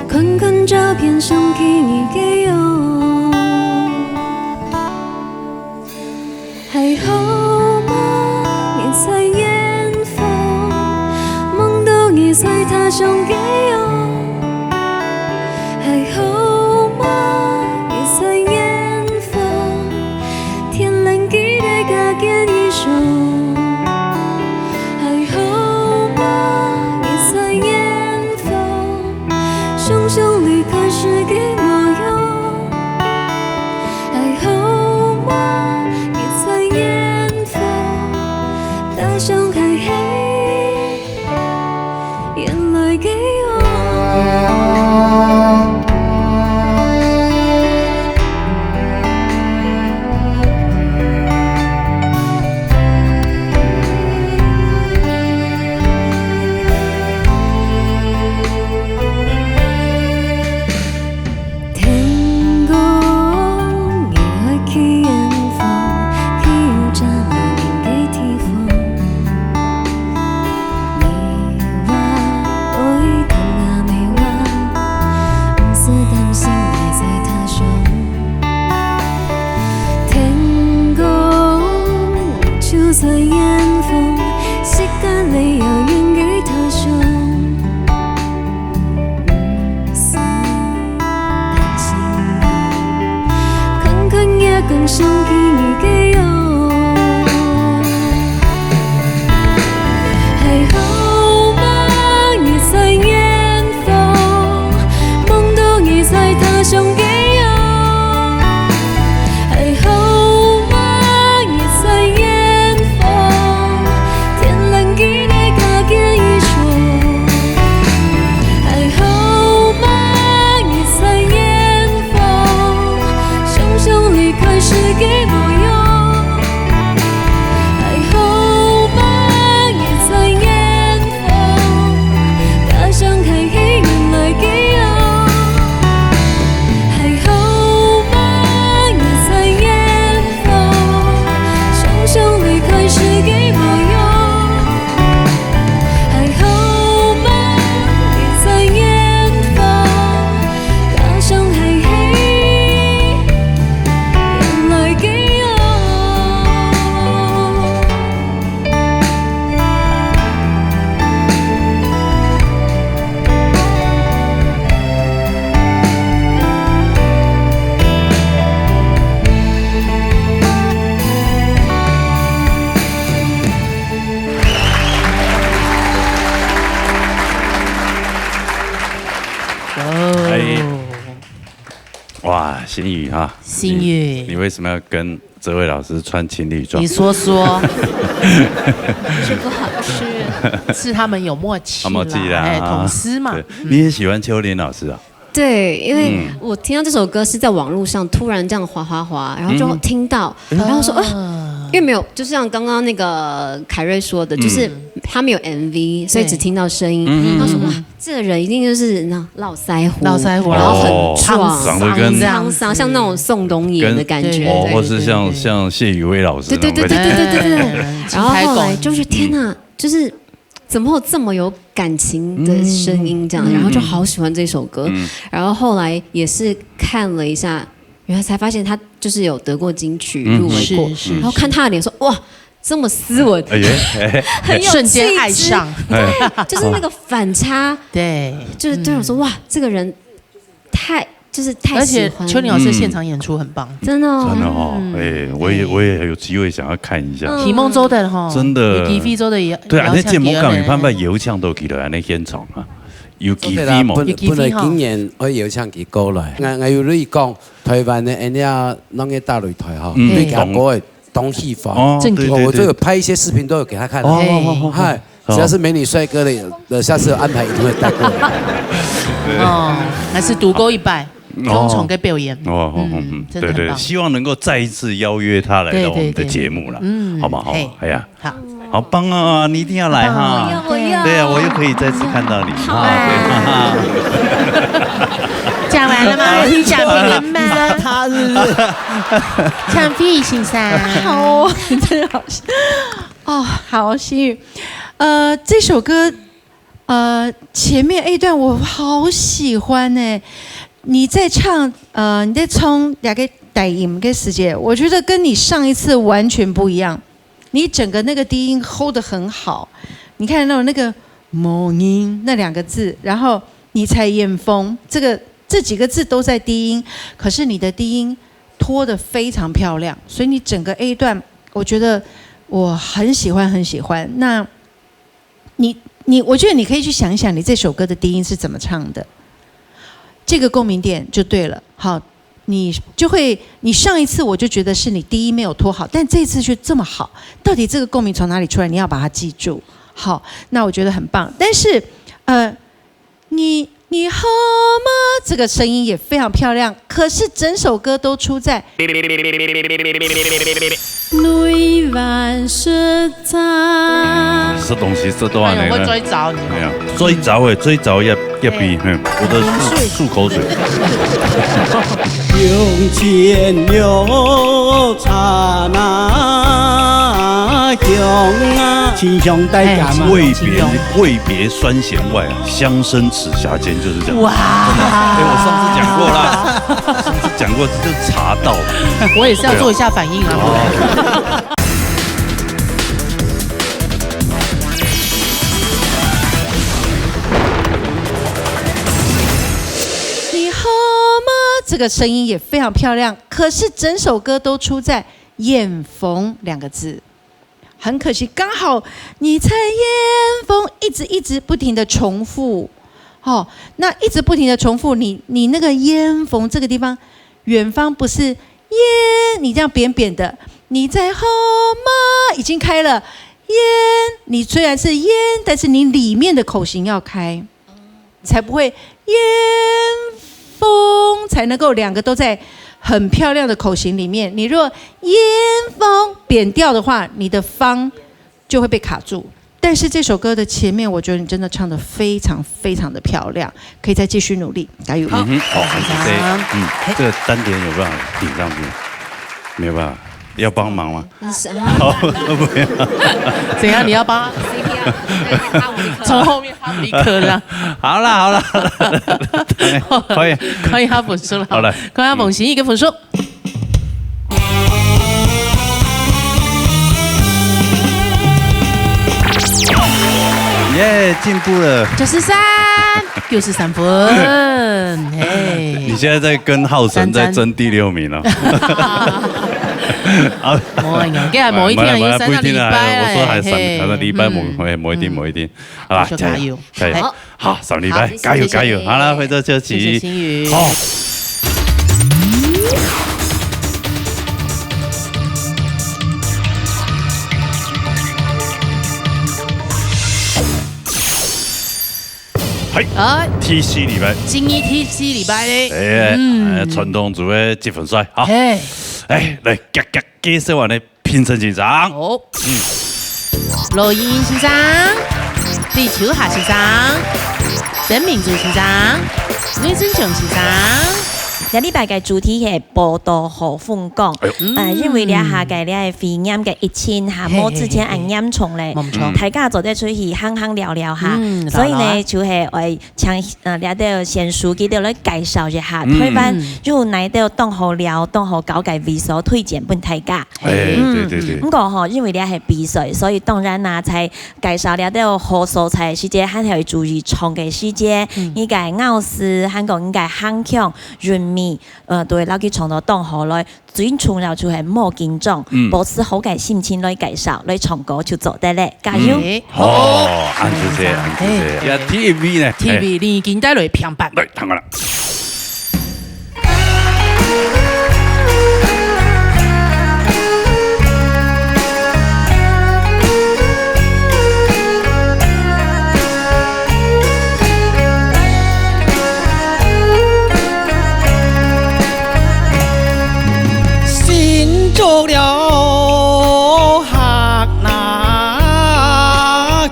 看看照片想起你个樣。還好嗎？你在遠方，夢到你在他鄉个樣。還好嗎？你在遠方， 天然記得家己个衣裳。還好嗎？你在遠方，想想離開時个模樣。心还在他乡。天空就在远方，时间里有远个他乡。心看看夜空上的你个样。还好吗？你在远方，梦到你在他乡个样。还好吗？你在远方，天蓝给你加件衣裳。还好吗？你在远方，想想离开时个模样。还好吗？你在远方，家乡还是原来个样。还好吗？你在远方，想想离开时个模样。还好吗？你在远方，家乡还是原来个样。哎，哇，心宇哈，心宇，你为什么要跟这位老师穿情侣装？你说说，吃不好吃。是他们有默契啦，有默契啦哎，同事嘛，对，你也喜欢秋林老师啊？对，因为我听到这首歌是在网络上突然这样滑滑滑，然后就听到，然后说，呃，因为没有，就像刚刚那个凯瑞说的，就是他没有 M V，所以只听到声音。他说哇，这个人一定就是那络腮胡，络腮胡然后很哦壮，长得跟沧桑，像那种宋冬野的感觉。哦，对或是像像谢宇威老师那种感觉。对对对对对对对对。嗯然后后来就是天哪，就是怎么会有这么有感情的声音这样，然后就好喜欢这首歌。然后后来也是看了一下，原来才发现他就是有得过金曲，入围过是，是然后看他的脸说哇，这么斯文，哎呀，哎很有瞬间气质爱上，哎，就是那个反差，对，就是对我说哇，这个人太就是太而喜欢，且秋林老师现场演出很棒，真的哦真的哦，哎，我也我也有机会想要看一下。提梦周的哈，真的有机会做的也对啊，那节目讲有办法有邀请到佢来那现场啊，有机对啦，会嘛？本有機會吼本來今年我邀請佢過來，我我有你講，台灣的恁樣弄个大擂台哈，嗯對佢个歌會當喜歡。哦，正对我我都有对对，拍一些視頻，都有給他看。哦哦哦哦，嗨，只要是美女帥哥的，呃，下次有安排一定會帶過來。哦，還是獨歌一拜，哦雙重个表演，哦哦哦嗯嗯，对对，真的很棒。希望能够再一次邀约他来到我们的节目了，嗯好不好？嘿哎呀，好，好棒啊！你一定要来哈！我要对啊，我又可以再次看到你哈！讲完了吗？你讲完了吗？他是不是？陈飞先生，好哦，真的好笑。哦，好，心宇，呃，这首歌，呃，前面一段我好喜欢呢、你在唱，呃，你在唱那个低音的时节，我觉得跟你上一次完全不一样。你整个那个低音 hold 得很好，你看那种那个 morning 那两个字，然后你才演风，这个这几个字都在低音，可是你的低音拖得非常漂亮，所以你整个 A 段，我觉得我很喜欢很喜欢。那你你，我觉得你可以去想一想，你这首歌的低音是怎么唱的，这个共鸣点就对了。好，你就会，你上一次我就觉得是你低音没有拖好，但这一次却这么好，到底这个共鸣从哪里出来？你要把它记住。好，那我觉得很棒。但是，呃，你你好吗？这个声音也非常漂亮，可是整首歌都出在内湾说唱。食东西食到安哎呦，我尼呢，最早你没有，最早的最早也也比，嗯，我的漱漱口水。用尽了刹那中啊，亲像大家嘛。哎，未别，未别酸咸外啊，相生齿牙间，就是这样。哇！真的。哎，我上次讲过啦，上次讲过，这就查到了。我也是要做一下反应啊。对啊。你好吗？这个声音也非常漂亮，可是整首歌都出在“眼逢”两个字。很可惜，刚好你在眼逢一直一直不停的重复，哦，那一直不停的重复，你你那个眼逢这个地方，远方不是烟，你这样扁扁的，你在后吗？已经开了，烟，你虽然是烟，但是你里面的口型要开。才不会“眼逢”，才能够两个都在很漂亮的口型里面。你若“眼逢”扁掉的话，你的“方”就会被卡住。但是这首歌的前面，我觉得你真的唱得非常非常的漂亮，可以再继续努力，加油！好，嗯哼，好，谢谢。嗯，这个丹田有办法顶上去？没有办法，要帮忙吗？嗯，是啊。好，不要。怎样？你要帮他？C P R，对，他无力可从后面哈姆立克这样。好啦，好啦，好啦。可以。可以哈姆说了。好了。可以哈姆，嗯。行一个分数。耶，进步了。九十三，九十三分。嘿。你现在在跟浩辰在争第六名哦。好。没有，这样某一天有三个礼拜啦，不一定啊，我说还三，嘿。三个礼拜，某，嗯。嘿，某一天，嗯。某一天。 好啦，加油，加油。加油。好。好，三个礼拜，好，谢谢，加油，加油。谢谢。好啦，回到消息。谢谢心宇。好。嘿，哎。第四礼拜。今日第四礼拜咧。哎，嗯。哎，传统组个积分赛，好。嘿。哎，来，介，介，介绍完咧， 评审先生。好。嗯。罗英先生、李秋霞先生、曾明珠先生、雷振雄先生。這禮拜个主題係寶島好風光。哎喲。呃，因為這下个這个肺炎个疫情哈，嘿，無之前恁嚴重咧，嘿，嘿，嘿。無錯。大家做得出去行行尞尞哈。嗯，所以呢，當然。就係愛請，呃，這兜先生佢兜來介紹一下，嗯。台灣有哪兜當好尞、當好搞个位所推薦分大家。 哎，嗯，對，對，對。毋過吼，因為這係比賽，所以當然啦，在介紹這兜好所在个時節，還係愛注意唱个時節，嗯。你个咬字，還講你个行腔、韻味，呃，都會摎佢唱到當好來。最重要就係莫緊張，嗯。保持好个心情來介紹，來唱歌就做得咧。加油！嗯。哦，恁仔細，恁仔細。嘿。呀，第一位呢？第一位，哎。李金帶來評判。來，聽下啦。 新竹了客那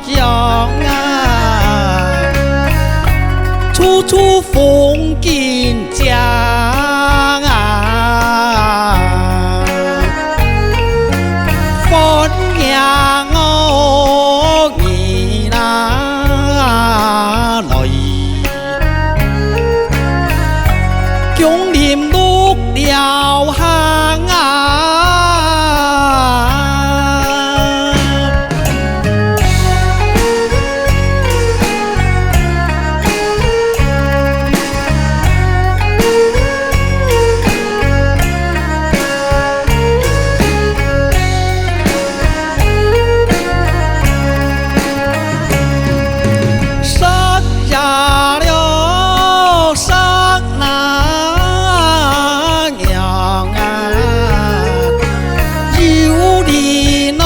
乡啊，處處風景靚啊，歡迎哦你啦來。 芎林綠了行啊。山下了山那娘啊，有你那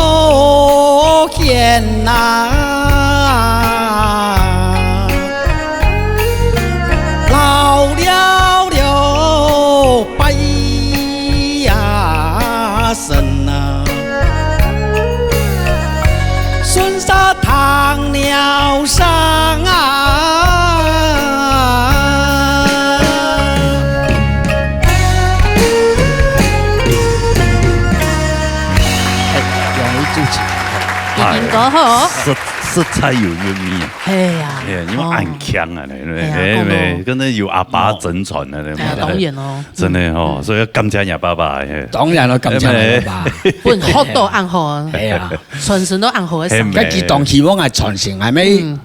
天哪，老了了 拜呀神啊，顺沙糖尿上啊。哎，容易注起。多好。實，實在有韻味啊。係啊。哎呀，你們恁強啊，哦。哎呀，哎，講到哎，跟那有阿爸真傳的，對不對？哎呀，當然哦。真的哦，嗯。所以要感謝你爸爸，嘿。當然了，感謝你爸爸。哎，本學到恁好啊。哎呀。傳承到恁好个生活。哎，該佢當希望愛傳承，還沒嗯。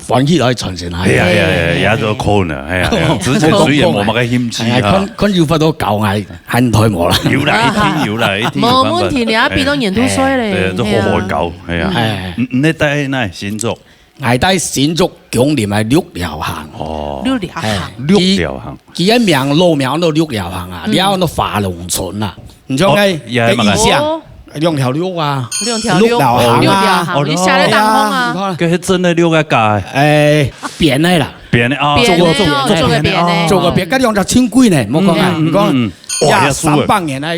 歡喜來傳承下去。哎呀，哎呀，哎呀，也做可能，哎呀，哎呀，之前雖然無麼个興趣哎呀，哈。看，看有法度教，還，還退無啦。有啦，一定有啦，一定有辦法。無問題，你還比到年度歲嘞，哎，對，都好好教，哎呀。哎。你，你在哪？新竹？𠊎在新竹芎林个六寮行。哦。六寮行。哎，六寮行。佢个名，老名叫六寮行啊，嗯。了後華龍村啊。 你像該，哦，也還蠻該意象，哦。兩條六啊，兩條六，六條行啊。六條行，哦，你寫在當中啊。哎呀，你看。該係真个六个加的。哎，扁个啦。扁个啊，扁个哦，做个，做个，做个扁个。做个扁，該兩條輕貴呢，莫講啊，嗯，你講，嗯，嗯。哇，呀，也輸了。三百年來，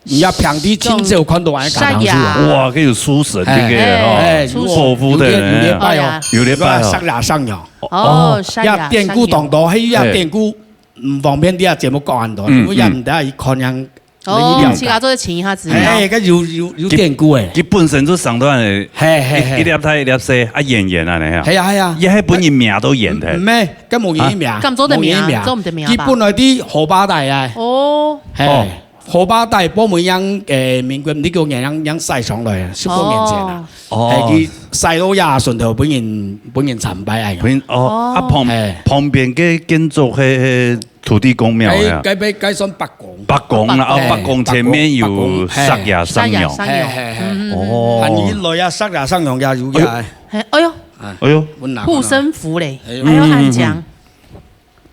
你也平地清朝看到還敢當輸啊。哇，該有輸神，哎，這個哦，哎，哎，輸神。豆腐的，有點，有點敗哦。哎呀。有點敗哦。上牙上咬。哦，哦。上牙，呀，典故當多，還有呀，哎。典故 毋方便在這節目講恁多，嗯，因為也毋得去看樣，嗯。哦，你了解。自家做得尋一下資料。哎，該有，有，有典故誒。佢本身就生到恁樣，嘿，嘿，嘿。一，一粒大一粒細，啊，圓圓恁樣啊。係啊，係啊。佢還分人名都圓的。毋，毋係，該無人名，啊？敢做得名，無人名。做毋得名吧？佢本來在河壩底啊。哦。嘿。哦。河壩底，報名樣，誒，民國，你講樣，樣曬上來啊，十多年前啊。哦。 哦。係，佢徙到這順頭，分人，分人參拜啊。分人，哦，啊，哦。旁，嘿。旁邊个建築係，係土地公廟啊。哎，該，該，該算伯公。伯公啦，哦，嘿，伯公前面有伯公，伯公，嘿。石爺上娘。石爺上娘。嘿，嘿，嘿。嗯，嗯，嗯。哦。啊，你來啊，石爺上娘也有个。哎喲。嘿，哎喲，哎喲。哎喲。護身符嘞，哎喲。還有恁講。嗯，嗯，嗯。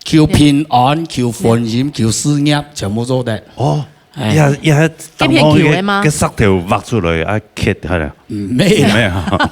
求平安、求婚姻、求事業，全部做得。哦，哎。也，也當中該片球的嗎？該，該石頭挖出來，啊，刻下來。嗯，無啦。無啊。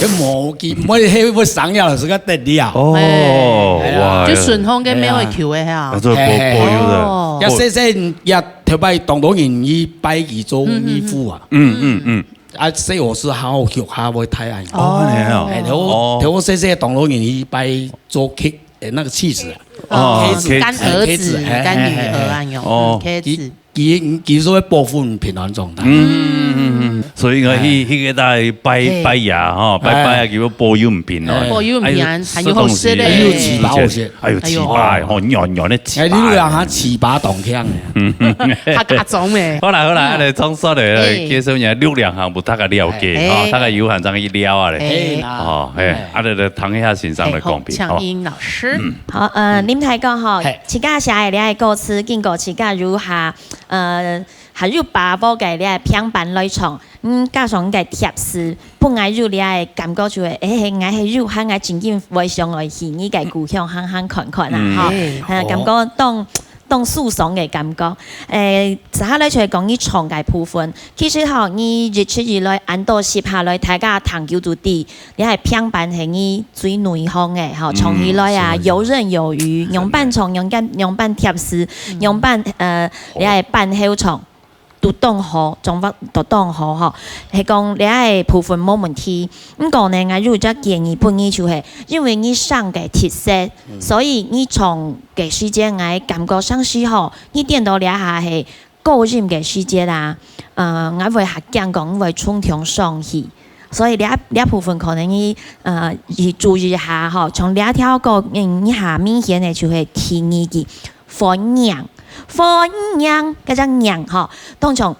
該無去，無，該會生了，係个得了。哦，哎。哇。就順風該廟會球的哈。啊，這保，嘿，嘿。保佑的。哦。也細細，也頭擺當多人去拜佢做義父啊。嗯，嗯，嗯。啊，細個時候學下會太愛。哦，恁樣哦。哎，頭，哦。頭細細當多人去拜做契，哎，那個契子啊。 哦，契子，契子。乾兒子、契子，嘿，乾女兒啊，嘿，嘿，嘿。有，哦。嗯，契子。佢，佢，佢係會保護你平安狀態。嗯，嗯，嗯，嗯。所以講，哎。去，去該搭拜，嘿。拜爺吼，拜拜啊，哎。佢會保佑你平安。哎。保佑你平安，哎，還有好食嘞。哎，有粢粑好食。哎喲，哎喲。粢粑，吼，軟軟个粢粑。哎，你有人喊粢粑當香。嗯。客家粽咩？好啦，好啦，嗯。來，總算咧，來，哎。介紹一下六寮行，分大家了解，哎。吼，大家有閒正去尞啊咧。哎。嘿啦。哦，嘿，哎。啊，來，來，聽一下先生的講評，嘿，好，請英老師。吼。嗯。好，呃，林太講吼，嘿。 自家寫个這个歌詞，經過自家如下，呃，還有把握个這个平板來唱，嗯，加上个貼士，本來有這个感覺就係，欸，𠊎係有閒，𠊎真經會想愛去你个故鄉行行看看啊，嗯。吼。嗯。呃，感覺當，當舒爽个感覺。欸，接下來就係講你唱个部分。其實吼，你一直以來恁多集下來，大家聽久都知， 這个平板係你最內行个，吼，嗯，唱起來啊，是，是。游刃有餘，真的。仰般唱，仰般，仰般貼士，嗯。仰般，呃，這个伴後唱，都當好，掌握都當好，吼。係講這个部分無問題。毋過呢，𠊎有一隻建議分你，就係因為你聲个特色，嗯。所以你唱个時間，𠊎感覺上時候，你顛倒這下係 高音个時節啊，呃，𠊎會較驚講會衝動上去。所以這，這部分可能你，呃，去注意一下吼，像這條歌，嗯，你下明顯个就係第二句，歡迎，歡迎，該隻迎吼，當像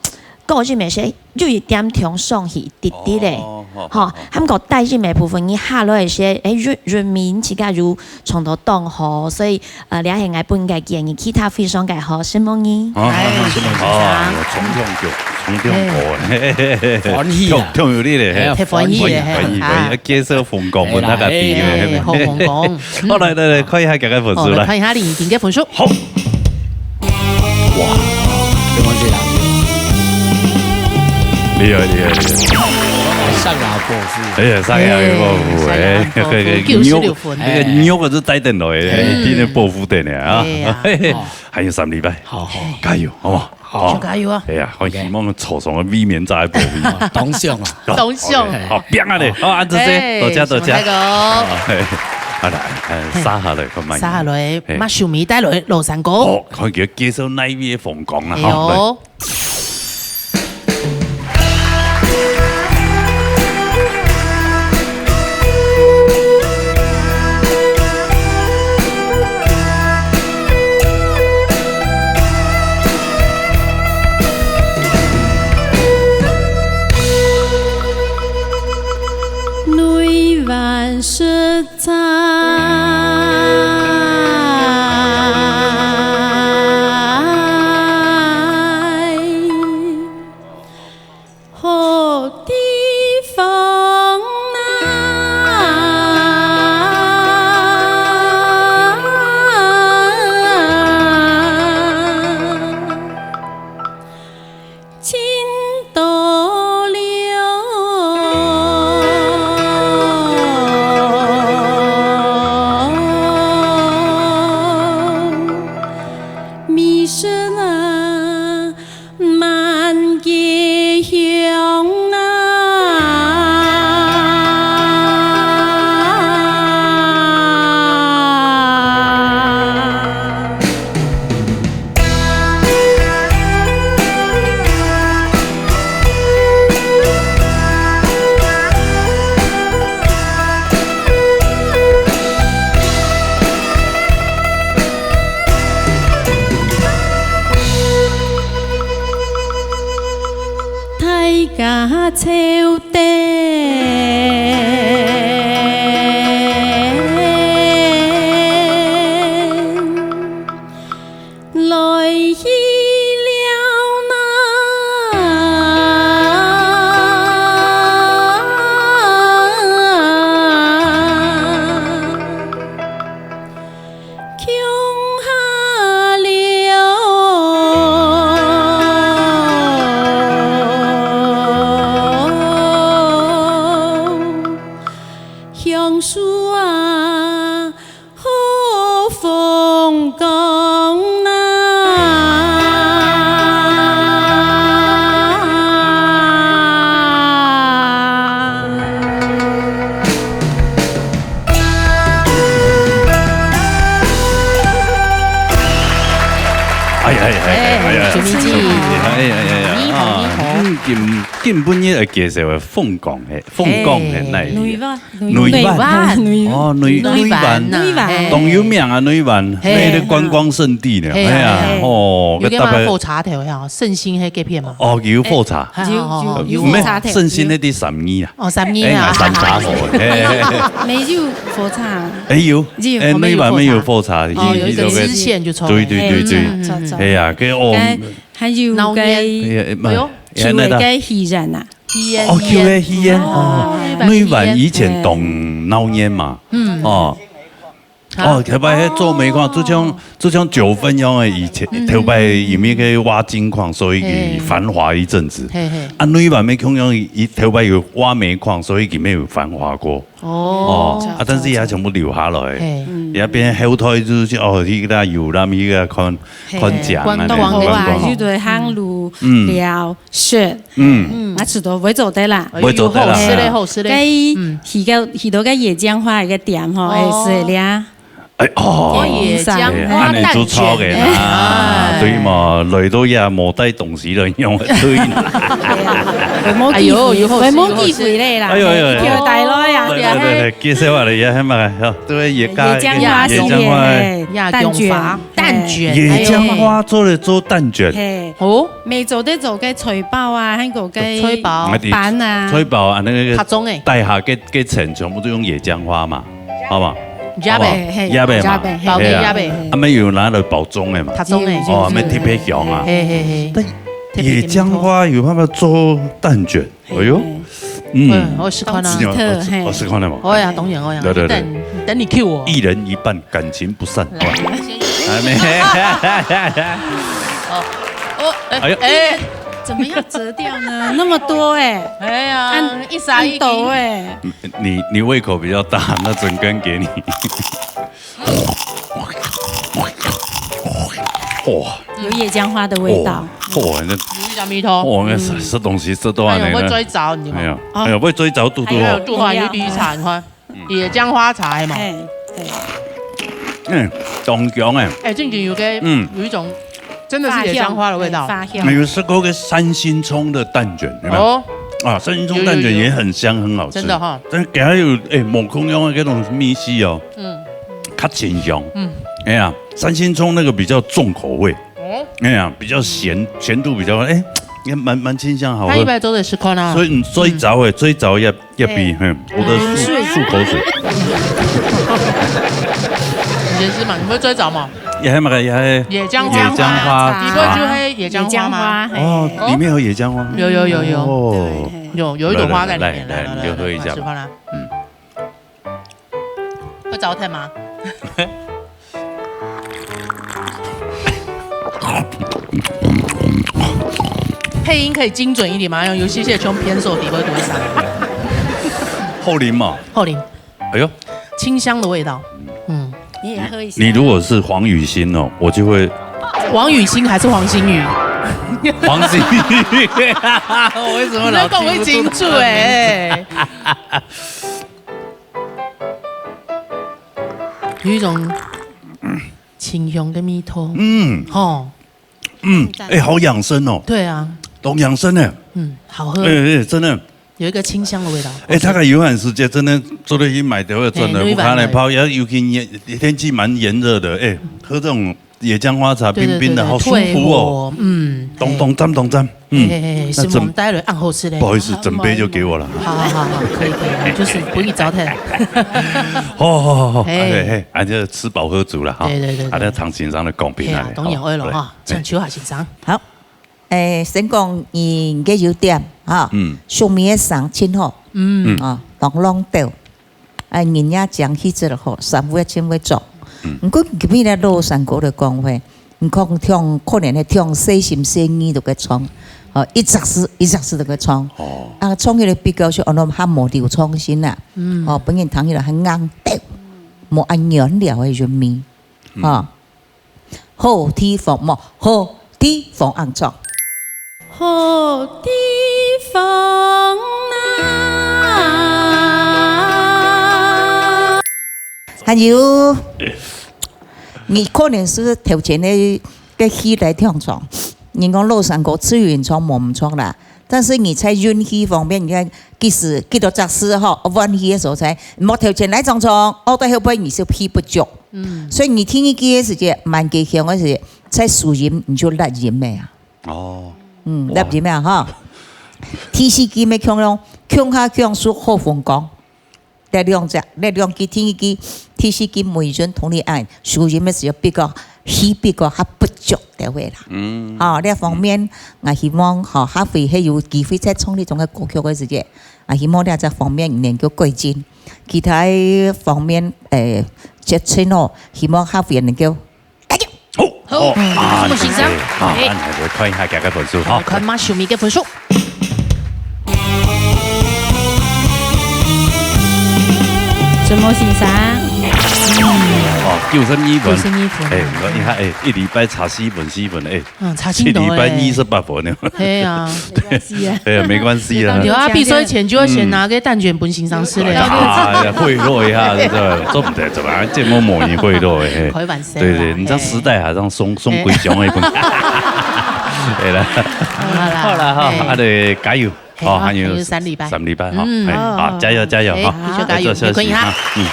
高音个時有一點衝上去，滴滴咧，哦，好，吼，好，好。還過低音个部分，你下來个時，欸，韻，韻味自家有 唱到當好，所以，呃，這係𠊎本个建議，其他非常个好，承蒙你。哦，哎，承蒙你。哦，有衝動就，衝動歌，哎。嘿，嘿，嘿，嘿。歡喜啊。聽，聽有力咧，嘿。哎呀，忒歡喜咧，歡喜，歡喜，嘿，歡喜，啊。介紹風光，分大家知咧，哎，嘿。好風光。嗯。好，來，來，來，看一下大家分數，哦，來。來看一下林婷个分數。好。哇，有問題啦。厲害，厲害，厲害。上牙過腹。哎呀，上牙有報復，哎，哎，上牙有報復，哎，九十六分。那個肉還係帶等來的，哎。一定要報復的呢，啊。哎呀。嘿，嘿，哦。還有三禮拜。好，好。加油，好不好？好。好。加油啊。哎呀，好，OK。希望坐上个避免再報復。哦，當想啊。當想。OK，好，變啊咧，好，按這些，哎，多謝，多謝。承蒙大哥。好，嘿，好，來，哎，嘿。接下來，看慢一點。接下來，嘿。馬秀美帶來廬山歌。好，看佢介紹哪位个風光啦，哎喲。好，來。迷失啊，满街香啊。大家笑得来去了呐。共下流。香树啊，好风光啊。哎哎哎哎哎，哎，水蜜姐，哎哎哎哎，你好，你好。嗯，今今晡日要介绍个凤港嘿，凤港嘿，哎哪里？内湾，内湾内哦，内内湾呐，内湾，嘿当有名啊，内湾，嘿那个观光胜地呢，嘿哎呀，嘿哦，有个大概嘛火车头呀，圣心迄个片嘛，哦，有火车，哎有有有火车头没有，圣心那地三二啊，哦，三哎，二啊，三叉火，嘿嘿嘿。没有火车，哎有，有哎，我们有内湾没有火火车，哦，有一个有支线就从对对对对，嗯走走走。哎呀，给哦，该还有闹该热哎哎，哎呦旧的该戏院啊，吸烟哦，旧的戏院哦，哦内湾以前当闹热嘛，嗯哦。哦，头擺迄做煤礦，就像就像九份一樣的，以前頭擺因為个挖金礦，所以佢繁華一陣子。嘿嘿，啊，內灣乜共樣，佢頭擺有挖煤礦，所以佢沒有繁華過。哦，哦，啊，但是佢全部留下來，嘿，佢變後代就是哦，去个遊覽，去个看看景啊，觀光的好啊，觀光有對行路嗯了雪，嗯，啊，吃到會做得啦。會做得啦好，是嘞，好，是嘞，該嗯去到去到該野江花一个店吼，哦係係了。哎哦，哦，野江哎，花蛋恁樣就超个捲，啦，哎對嘛，來到也無帶東西來用，對啦。會無機會，哎呦有好會無機會咧啦，哎呦哎呦哎呦一條帶來啊。來來來來，介紹下來，也還蠻好，對，野江野江花野江花。係呀，蛋捲，蛋捲，野江花做得做蛋捲，嘿，哦，每做得做个菜包啊，還有个菜包，粄啊，菜包啊，那個拍盅誒，帶下个个層全部都用野江花嘛，好嘛？加呗，好嘛？也白嘛，嘿包个係啊也白，啊，乜有拿來包盅个嘛，拍盅誒，哦，乜特別香啊。嘿嘿嘿，對，野江花有辦法做蛋捲，哎呦，嗯，嗯，我試看啊當，奇特嘿我試看了嘛。我呀，當然我呀，對對對等等你 Q 我，一人一半，感情不散。好吧？還沒。哦，哎呦哎，怎麼樣折掉呢？那麼多哎，哎呀按，一撒一按斗滴，哎，你你胃口比較大，那整根給你。哇有野江花的味道。哇，那有一點味道，哇，那食食東西食到哎呦，恁樣呢。我追找你嘛，哎呀，哎呀，會追找嘟嘟哦。還有做下有啲茶，你看，野江花茶嘛，哎，對，嗯，當香哎。哎，正經有个，嗯有一種真的是野江花的味道，發香你有吃過个三星蔥的蛋捲，有沒有？哦，啊，三星蔥蛋捲也很香，很好吃。真的哈，但係佢還有哎，無共樣的那種味緒哦，嗯較清香。嗯，哎呀，三星蔥那個比較重口味，哦，哎呀，比較鹹，鹹度比較哎，也蠻蠻清香，好喝。他一般都得試看啊，所以你最早哎，最早也也比，嗯，我的漱漱口水，你先試嘛，你會追找嘛？也還蠻也還野江花，野江花你不會就黑野江花嗎？嘿哦，裡面有野江花，有有有有，哦，有有一朵花在裡面，來來來來你就喝一下吧試看啦，嗯，會找疼嗎？配音可以精準一點嗎？用遊戲界中偏瘦底会多少？後林嘛，后林，哎呦，清香的味道，嗯，你也喝一下。你如果是黃雨欣哦，我就會王雨欣還是黃星宇？黃星宇，我為什麼老記不住他的名字？你在講我已經住欸。有一種清香的味道。嗯。吼。嗯，讚。欸，好養生哦。對啊。當養生呢。嗯，好喝。欸，欸，真的。有一個清香的味道。欸，大概有段時間真的做得去買點，真的，欸，我看來泡，尤其炎，天氣蠻炎熱的，欸，喝這種 野薑花茶，對，對，冰冰的，對，對，好舒服哦。退火，嗯，咚咚鏘，咚鏘，嗯，嘿，嘿，嘿，那準，係蒙帶來暗號之類的。不好意思，準備就給我了。好，好，好，好，可以，可以，就是不易糟蹋。好，好，好，好，嘿。哎，嘿，啊，就吃飽喝足了哈。對，對，對，啊，對。那唐先生的公平啊，嘿啊，當然會了哈，嘿。像秋海先生。好，誒，先講你个優點哈，嗯。上面个聲真好，嗯。啊，朗朗調。 哎，人家講起這个吼，三五千會做。嗯。毋過今日咧，老山歌个講話，你看唱，可能係唱細心細意个唱，吼，一隻字一隻字个唱。哦。啊，唱起來比較少，安到較無流暢性啊。嗯。哦，本人聽起來較硬調，無恁原料个韻味，嗯。吼。 好地方，無，好地方恁樣。好地方啊。還有，你可能係頭前个，个戲來聽唱，人講老山歌自由演唱無毋著啦。 但是你在韻氣方面，你看，即使幾多隻字吼，換氣个所在，莫頭前來唱唱，哦，到後背你就氣不足。嗯。所以你第二句个時節，蠻吉祥个時節，在收音你就落音个啊。哦。嗯，哇。落音啊，哈。第四句乜共樣，共下共事好風光。 這兩隻，這兩句第一句、第四句每一陣同你按，收音个時候比較，氣比較較不足个話啦。嗯。吼，這方面，嗯。𠊎希望吼，下回係有機會再唱這種个歌曲个時節，啊，希望這隻方面能夠改進。其他方面，誒，節奏哦，希望下回能夠 好，好，哦，嗯，啊，這麼欣賞。對，好，哎。那我們來看一下佢个分數，哈。來看馬上面个分數。這麼欣賞。哦，九十二分。九十二分。哎，你看，哎，一禮拜差四分，四分，哎，嗯，差真多哎。一禮拜二十八分呢。係啊。沒關係啊。哎呀，沒關係啊。有啊，比賽前就愛先拿个蛋卷分先生食咧。嗯。啊，賄賂一下，對吧？做毋得，做啊，節目無人賄賂的，嘿。開玩笑啦，對，對，你知道時代好像送，嘿。送歸鄉的分。對啦。好啦，好啦，好，嘿。啊，對，加油。嘿，好，好，還有還有三禮拜。三禮拜，哈，嗯。嘿，好，加油，加油，嘿，哈。繼續加油，再做，再做，有空一下。哈，嗯，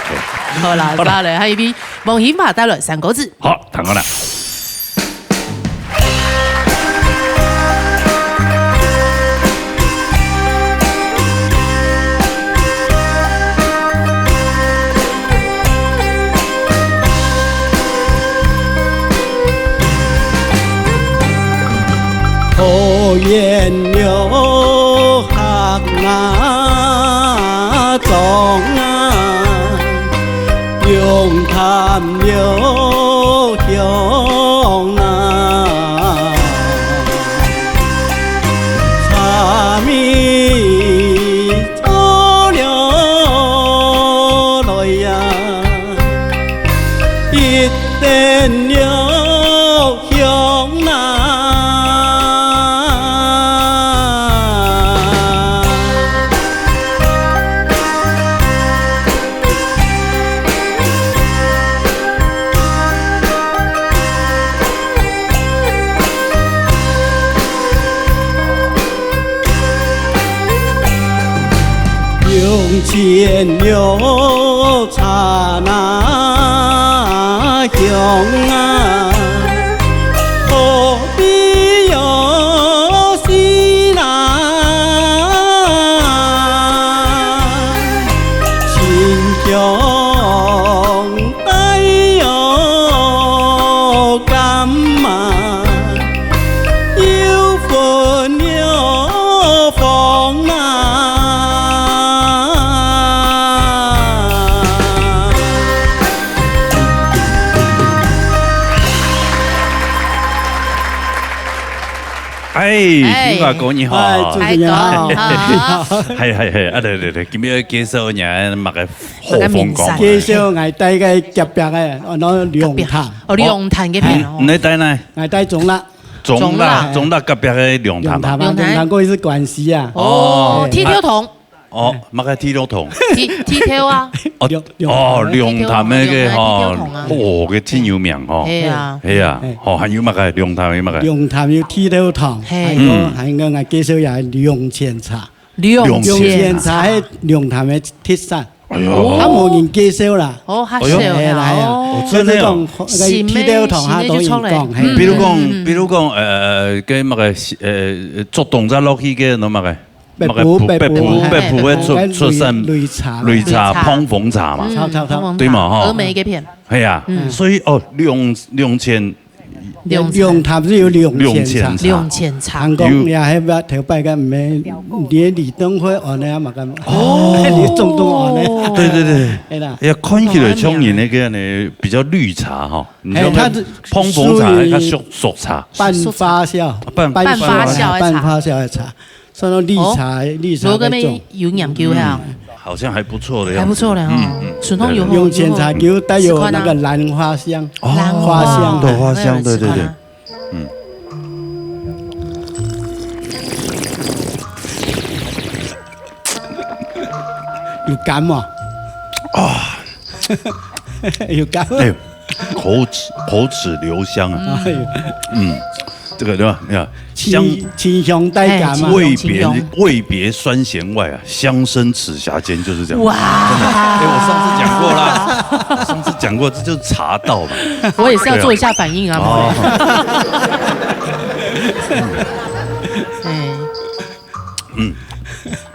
對。好啦，好啦。再來，還有一位王興華帶來三個字。好，聽好了。 桃園六客雅莊啊， 龍潭六鄉啊，茶米做了來呀，一等了 鄉啊。 鄉前綠茶那香啊，何必要死難？清香帶喲柑啊， 又分了房啊。哎，哎。平華哥你好。哎，主持人好。哎，哥，你好。係，係，係，啊，對，對，對，今日介紹你个麼个好風光啊。麼个名產。介紹𠊎戴个隔壁个，哦，那龍潭。哦，龍潭隔壁，嗯，哦。你戴哪？𠊎戴中壢。中壢，中壢。中壢隔壁个龍潭啊。龍潭啊，龍潭。龍潭過去係關西啊。哦，哎。剃頭桶。 哦，麼个剃頭桶？剃，剃頭啊。哦，龍，哦，龍潭个吼，龍潭个剃頭桶啊。哦，个真有名吼。係啊。係啊，哎。吼，還有麼个？龍潭有麼个？龍潭有剃頭桶，係。還有，嗯。還有𠊎介紹一下龍泉茶。龍泉茶。龍泉茶係龍潭个特產。哎喲。較無人介紹啦。哦，較少啦，哎喲。哎呀，哎呀。哦。哦，真个哦。就是講，那個剃頭桶，佢都有講，新的，新的就出來。嘿。比如講，嗯，嗯，嗯。比如講，呃，个麼个，呃，做動作落去个，那麼个。 北埔，麼个埔，北埔，北埔，嘿，北埔个出，跟擂，出產擂茶啦。擂茶、擂茶。膨風茶嘛。嗯，超，超，超。膨風茶，對嘛，吼。峨眉該片。係啊，嗯。所以，哦，龍，龍泉，龍泉。龍潭係有龍泉茶。龍泉茶。龍泉茶。韓國有。也係捌頭擺个，毋係，連李登輝安呢嘛，敢，哦。李總統安呢。對，對，對。係啦。哎呀，看起來像人那個呢，比較綠茶哈。你像那膨風茶，哎，它是屬於它較熟，熟茶。半發酵，半，半發酵的茶。半發酵的茶。 算到綠茶，哦，綠茶該種。羅哥乜有研究啊？嗯，好像還不錯的樣子。還不錯的哦。嗯，嗯，順風有好，對，對，對。龍泉茶有帶有那個蘭花香，哦，蘭花。花香。對，花香，對，對，對。試看啊。嗯。有甘無？啊。有甘。哎，口齒，口齒留香啊。哎喲。嗯。 這個對吧？你看，清，香，清香帶感嘛。哎，味別，清香。味別酸鹹外啊，香生齒頰間，就是這樣。哇！真的。哎，我上次講過啦，我上次講過，這就是茶道嘛。我也是要做一下反應啊，哦。哎。嗯。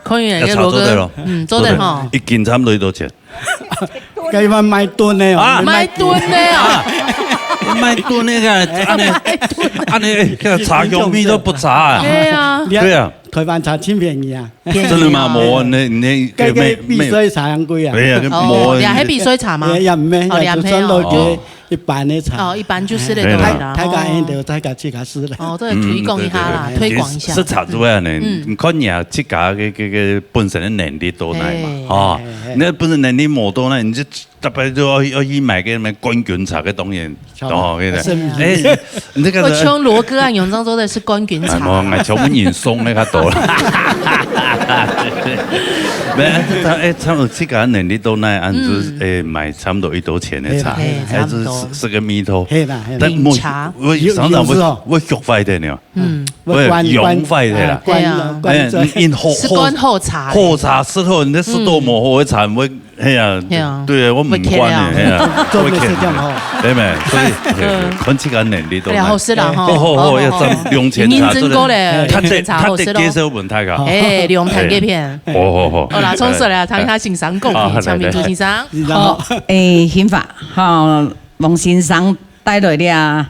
可以，要茶做得了。嗯，做得哈。一斤差不多幾多錢？ 該一般賣燉个哦。啊？賣燉个哦。啊，賣燉个，恁呢，恁呢，這茶香味都不差啊。對啊。對啊。台灣茶真便宜啊。便宜啊。真的嗎？無，那，那，該，該比賽茶還貴啊。對啊，那哦，無。也還比賽茶嗎？也，也毋係，哦，也毋係哦。就算落去一般个茶。哦，一般就係該種啦。哎，對啦。大家，大家，哦。大家自家試啦。哦，這個推廣一下啦，嗯，對，對，對。推廣一下。食茶之外呢，嗯。你看你啊，自家个，个，个本身个能力到哪嘛，嘿。哦。 嘿，嘿。你本身能力無到呢，你就特別就要，要去買个什麼冠軍茶个東西，差不多。哦，對不對？是。哎，那個我像羅哥啊，永章做的是冠軍茶。哎，我，我全部人送那個多了。沒有，他，哎，差不多自家能力到哪，啊，就是，嗯。哎，買差不多一多錢的茶，嘿，嘿，哎，就是差不多。十，十個米头。嘿啦，嘿啦。但我，飲茶。我常常會，有，有時候。會學壞的呢。 嗯。會關，會溶壞的啦。關，關，對啊。關，哎，關，你，你好，係關好茶的。好茶，適合你的適度無好的茶，嗯。會，哎呀，哎呀，對啊，我毋管的，會欠啊。哎呀，做，做會欠。事這樣吼。對沒？所以，嗯。看自家能力到哪。哎呀，好食啦，吼。好，好，好，好，要讚，好，好。龍泉茶，認真過咧，真的，龍泉茶好食咯。他得，他得接受問題啊。哎，龍潭這片。好，好，好。好啦，重視了，聽一下先生講，啊，來，來。請民族先生。先生好。好。哎，興發，好，王先生帶來了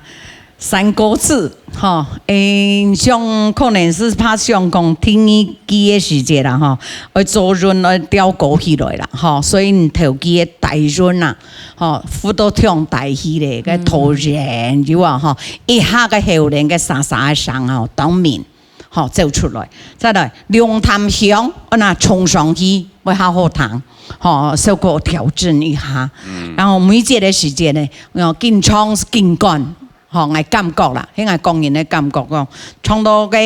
三個字，吼，誒，像可能係怕想講第二季个時節啦，吼，愛做潤，愛調高起來啦，吼，所以你頭季个帶潤啦，吼，付到忒大去咧，該頭前有啊，吼，一下个喉嗹个沙沙个聲吼，當明。 吼，走出來。再來，龍潭香，愛拿衝上去，會較好聽，吼，效果調整一下。嗯。然後每一節个時節呢，哦，緊唱緊趕，吼，𠊎感覺啦，係𠊎個人个感覺講，唱到个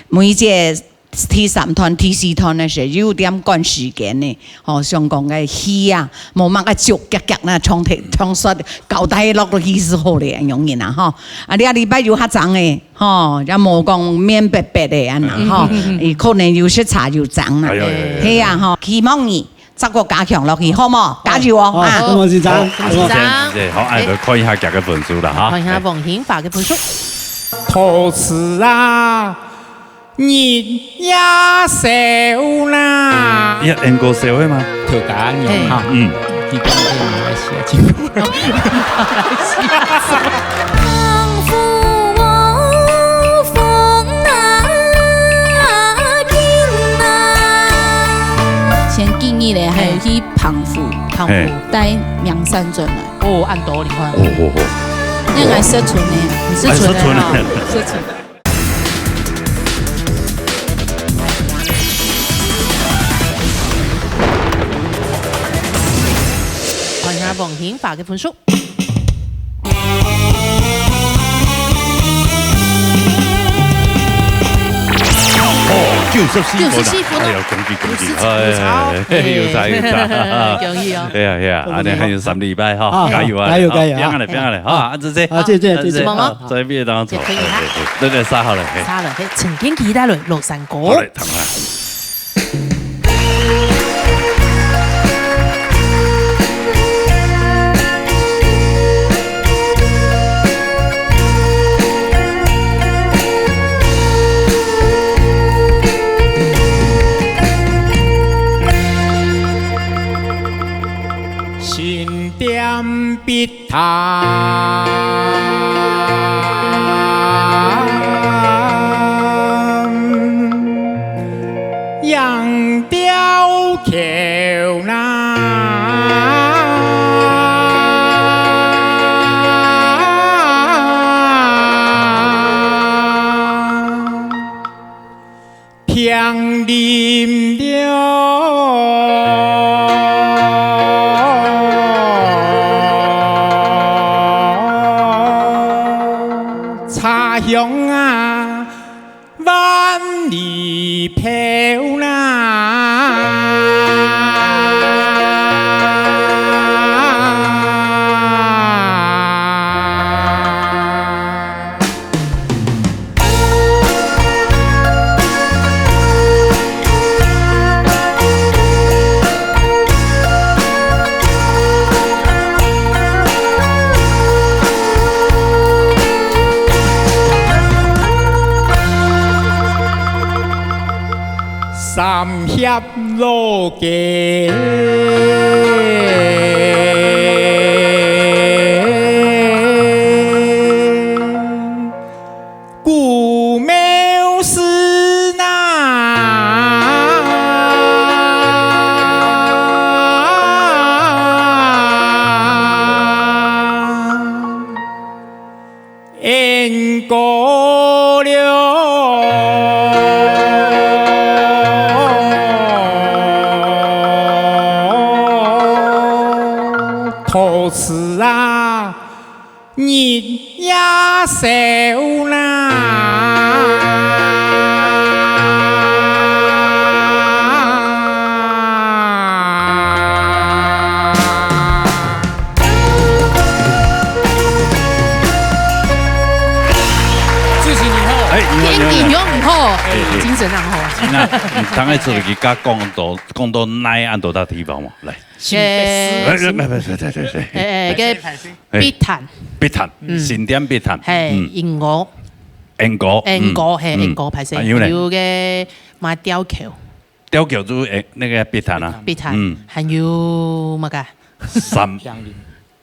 每一節第三段、第四段个時候，有點趕時間呢，吼，想講个氣啊，無麼个足遽遽那唱忒，唱煞交代落落去係好咧，恁樣啊，吼。啊，這禮拜有較爭个， 吼，也無講面白白个恁樣，吼，嗯。佢可能有時差有爭啦。哎喲，哎喲，哎喲。係啊，吼，希望你再過加強落去，好無？加油哦，好，啊。好，先生。好，先生。謝謝，謝謝。好，哎，來看一下佢个分數啦，哈。看一下王興發个分數。陶瓷啊，日夜燒啦。你有用過燒个嗎？頭家娘哈。嘿。嗯。佢講个馬來西亞政府。 先建議咧，還有去澎湖，澎湖。嘿。帶名產轉來。哦，恁多，你看。哦，哦，哦。那𠊎食賰个。你食賰个哦。哎，食賰个。食賰。平花个分數。哦，九十四分啊！九十四分啊！哎呀，恭喜恭喜！有差有差，哎，有差有差。恭喜哦！哎呀哎呀，恁樣還有三禮拜哈，啊，加油啊！加油加油啊！別樣了別樣了哈，啊，這這，啊，這這這這，啊，在畢業當中，可以哈。對對，殺好了，嘿。殺了，嘿，陳建騏帶來尞山歌。好嘞，聽啊。 心点碧潭，窨窕橋南。 平林了，茶香啊，萬里飄啦。 三峽老街，古廟寺那。 雁过了，陶瓷啊，日夜烧啦。 主持人好。哎，你好，你好，你好。天氣好，哎，哎，哎。精神很好。是啊，你大概出去甲講到，講到哪恁多大地方嘛？來。新北市。哎，哎，哎，哎，哎，哎，个碧潭。碧潭，嗯。新店碧潭。嘿，嗯。雁过。雁过，雁过，嗯，嘿，嗯。雁过，歹勢。還有呢？還有个馬吊橋。 吊橋就，誒，那個碧潭啊。碧潭，嗯。還有麼个？三，平林。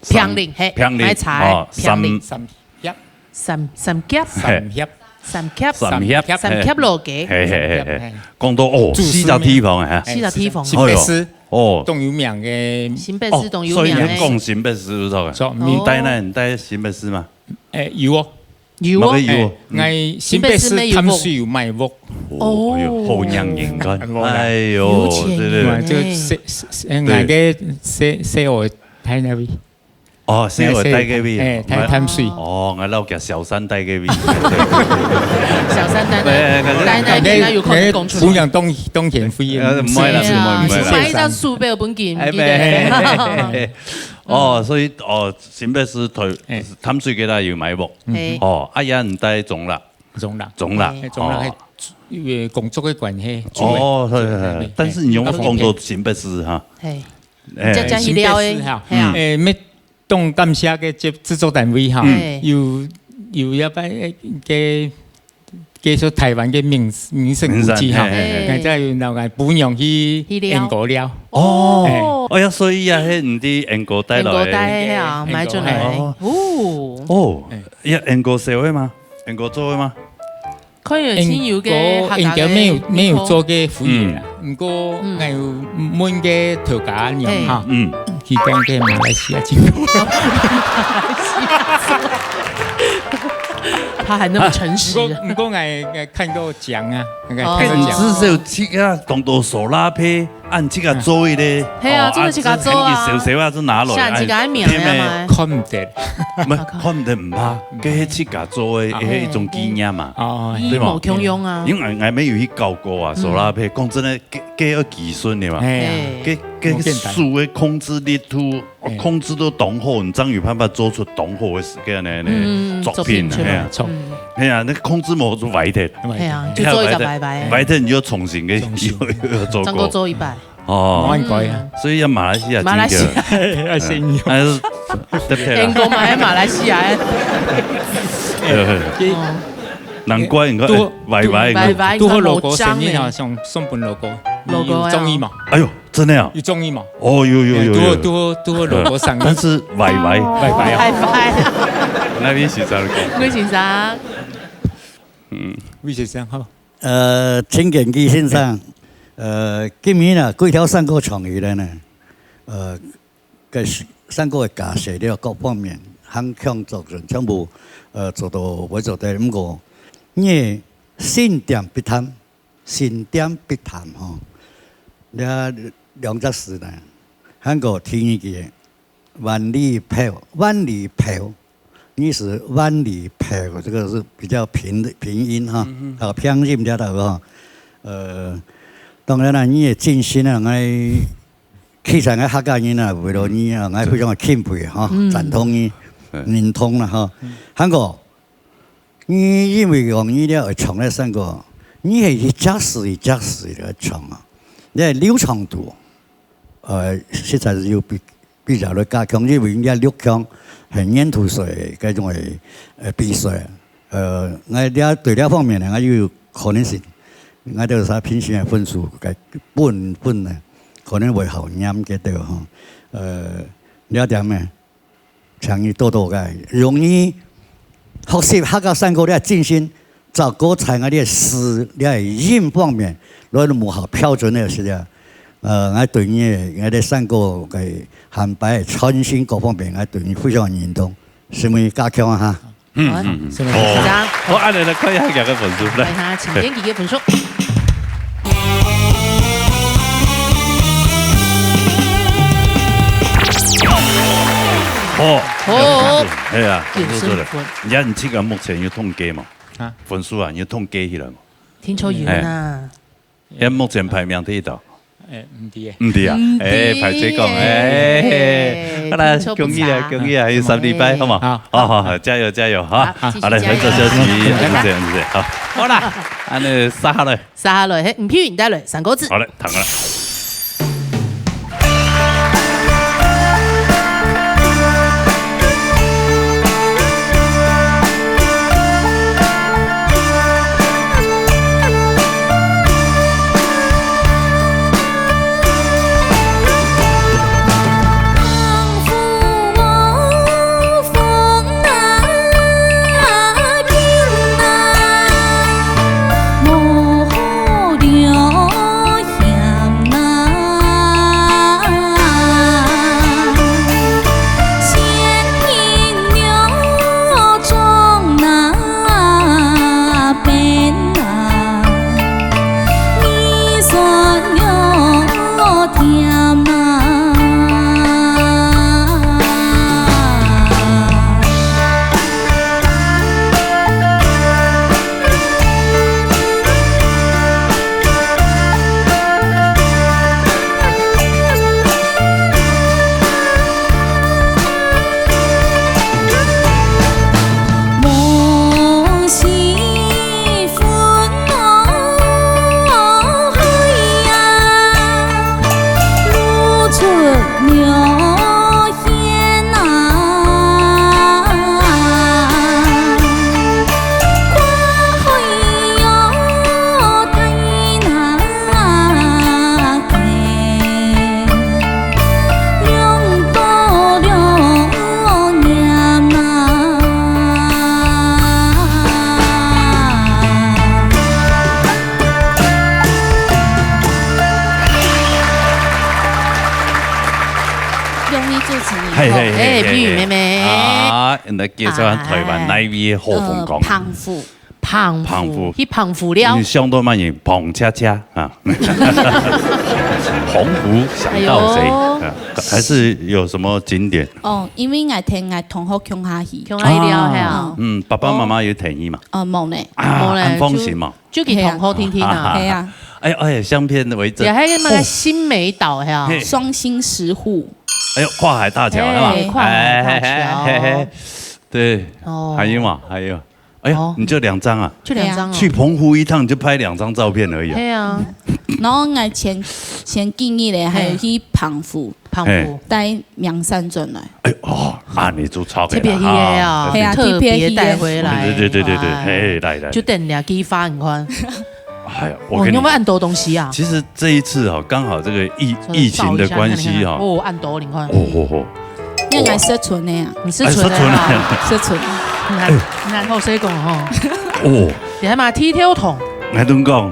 平林，嘿，平林，買茶的，哦，平林。三，三峽。三，三峽。三峽。三峽。三峽，三峽老街。嘿，嘿，嘿，嘿。三峽，嘿。講到，哦，四隻地方啊，哈。四隻地方。新北市，哎喲，哦。當有名个。新北市當有名个。哦，所以你講新北市，有錯啊？說，哦。你戴那，你戴新北市嗎？誒，有哦。 有哦。麼个有哦？誒，𠊎新北市淡水有買屋。哦，哎喲，好樣人看。無啦。哎喲，有錢人。對，對，對。就細，細，細，對。𠊎个細，細學戴那位。哦，細學戴該位啊。誒，戴淡水。哦，𠊎老家小三戴該位。小三戴那，哎，哎，哎，戴那邊，那有可能講出來。哎，姑娘當，當賢妃啊。呃，毋會啦，毋會，毋會啦。買一張書包本金，哎，記得。哎，哎，哎，哎。哦，所以，哦， 新北市淡，誒。淡水該搭有買屋。嘿。哦，啊，也毋戴中壢。中壢。中壢。嘿。誒，中壢哦。係，因為工作个關係，哦，對，對，對。但是你有講到新北市哈？嘿。誒。這，這係了誒，新北市哈，嘿啊。誒，乜當感謝个製，製作單位哈，嗯。有，有一擺，誒，个 介紹台灣个名，名勝古蹟哈。名勝，嘿，嘿，嘿。𠊎再有那個餔娘去，去尞。雁過尞。哦，哦。哎呀，所以啊，係你對雁過帶來个。雁過帶，嘿啊，買轉來个。哦。哦。哦，哎。呀，雁過燒个嗎？雁過做个嗎？可能有親友个客家个雁過，雁過沒有，沒有做个服務啦。嗯。毋過，嗯。𠊎有問个頭家娘哈。嘿。嗯。 佢講个馬來西亞進口。他還那麼誠實。毋過，毋過𠊎，𠊎看過獎啊，𠊎看過獎。哦。你至少自家當多手拉胚，按自家做个咧。嘿啊，哦，真的自家做啊。啊，這很少少啊，就拿落來，像自家个名啊嘛。哎，看毋得。毋，看毋得毋怕，這係自家做个，啊。係一種紀念嘛。哦，對嘛？佢無共樣啊。因為𠊎，𠊎也有去搞過啊，手拉胚，講真的，這，這要技術的嘛。哎呀。嘿。這，這手个控制力度， 哦，哎。控制到當好，你正有辦法做出當好个時間呢，呢，嗯，作品，作品出來。嘿啊。嗯。嘿啊，該控制無就壞忒。係啊，就做一隻歪歪。歪忒你就重新个，重新。又，又，又做過。正過做一擺。哦。慢改啊。嗯。所以要馬來西亞經典。馬來西亞。嘿，嘿，要先有。還是，對，對啦。英國嘛，還馬來西亞。對，對。哦。難怪你看，拄，哎，歪歪，歪歪，拄好logo，你看無章欸。生日啊，像送分logo，logo啊。你有中意無？哎喲， 真的啊？有中意無？哦，有，有，有，有。哎，拄好，拄好，拄好logo生日。但是歪歪。歪歪啊。歪歪啊。𠊎先生講。𠊎先生。嗯。魏先生好。呃，陳建基先生，呃，今年啊，幾條山歌唱起來呢，呃，該山歌个架勢了，各方面，還強作準，全部，呃，做到會做得，毋過，你个心恬必恬， 心恬必恬吼，這兩隻字呢，還過第二句，萬里飄，萬里飄，意思萬里飄，這個是比較平的，平音哈，嗯哼。啊，平音這道哈。呃，當然啦，你个真心啊，𠊎，其實𠊎客家人啊，為了你啊，𠊎非常个敬佩哈，嗯。贊同你，嗯。認同啦哈。嗯。還過， 你因為講你了會唱个山歌，你係一隻字一隻字來唱啊，你个流暢度，呃，實在係有比，比較來加強，因為人家六強係年度賽該種个，呃，比賽，呃，𠊎這對這方面呢，𠊎又有可能性，𠊎兜啥評審个分數个分，分呢，可能會好念个對吼，呃，這點呢， 請你多多个，容易學習客家山歌這精神，照顧在𠊎這字、這音方面，來無好標準个時節，呃，𠊎對你个，𠊎个山歌个安排、創新各方面，𠊎對你非常認同，承蒙加強啊哈。嗯，好啊。嗯，嗯。承蒙先生。好，恁樣來看一下佢个分數，來。看一下陳建基个分數。 好。好。係啊，九十分。分數出來。你看你這個目前有統計無？啊？分數啊，你有統計起來無？聽說有啦。哎。你目前排名第一到？哎，毋知耶。毋知啊？毋知耶。哎，歹勢講，哎，哎，好啦，聽說毋知啊。恭喜啊，恭喜啊，還有三禮拜，好無？好。好，好，好，加油，加油，哈。好，繼續加油。好嘞，回頭消息，嗯，嗯，嗯，嗯，好。好啦，恁樣，續下來。 續下來，係吳佩雲帶來三個字。好嘞，聽啊。嘿，嘿，嘿，嘿，嘿。美女妹妹。啊，來介紹下台灣哪一位好風光？呃，澎湖。澎湖，澎湖。去澎湖了。你想到麼人？澎恰恰啊。澎湖想到誰？哎喲。啊，還是有什麼景點？哦，因為𠊎同𠊎同學共下去。共下去了，啊。嘿啊。嗯，爸爸媽媽有同意嗎？呃，無呢。啊，無呢，恁放心嘛。就，就去澎湖定定啊。係啊。哎，哎，相片為證。也還有那個新美島，嘿啊。嘿。雙星石滬。哎喲，跨海大橋，嘿，是吧？跨海大橋。哎，嘿，嘿，嘿，嘿。對，哦。還有嗎？還有。哎呀，哦。你就兩張啊？就兩張哦。去澎湖一趟就拍兩張照片而已啊。對啊。然後𠊎前，前幾日咧，還有去澎湖，澎湖。嘿。帶名產轉來。哎，哦，啊，你就超給他特別去的啊，哈。對啊，特別帶回來。特別去的。對，對，對，對，對，哎，嘿，來，來。就等兩支花，你看。 哎呀，我跟你講，哦，你有沒有恁多東西啊？其實這一次哦，剛好這個疫，疫情的關係哦。哦，恁多，你看。哦，哦，哦。你愛食賰个啊？你食賰个啊？哎，食賰个。食賰。你看，哎。你看，好勢講吼。哦。你還嘛剃頭痛？𠊎同你講，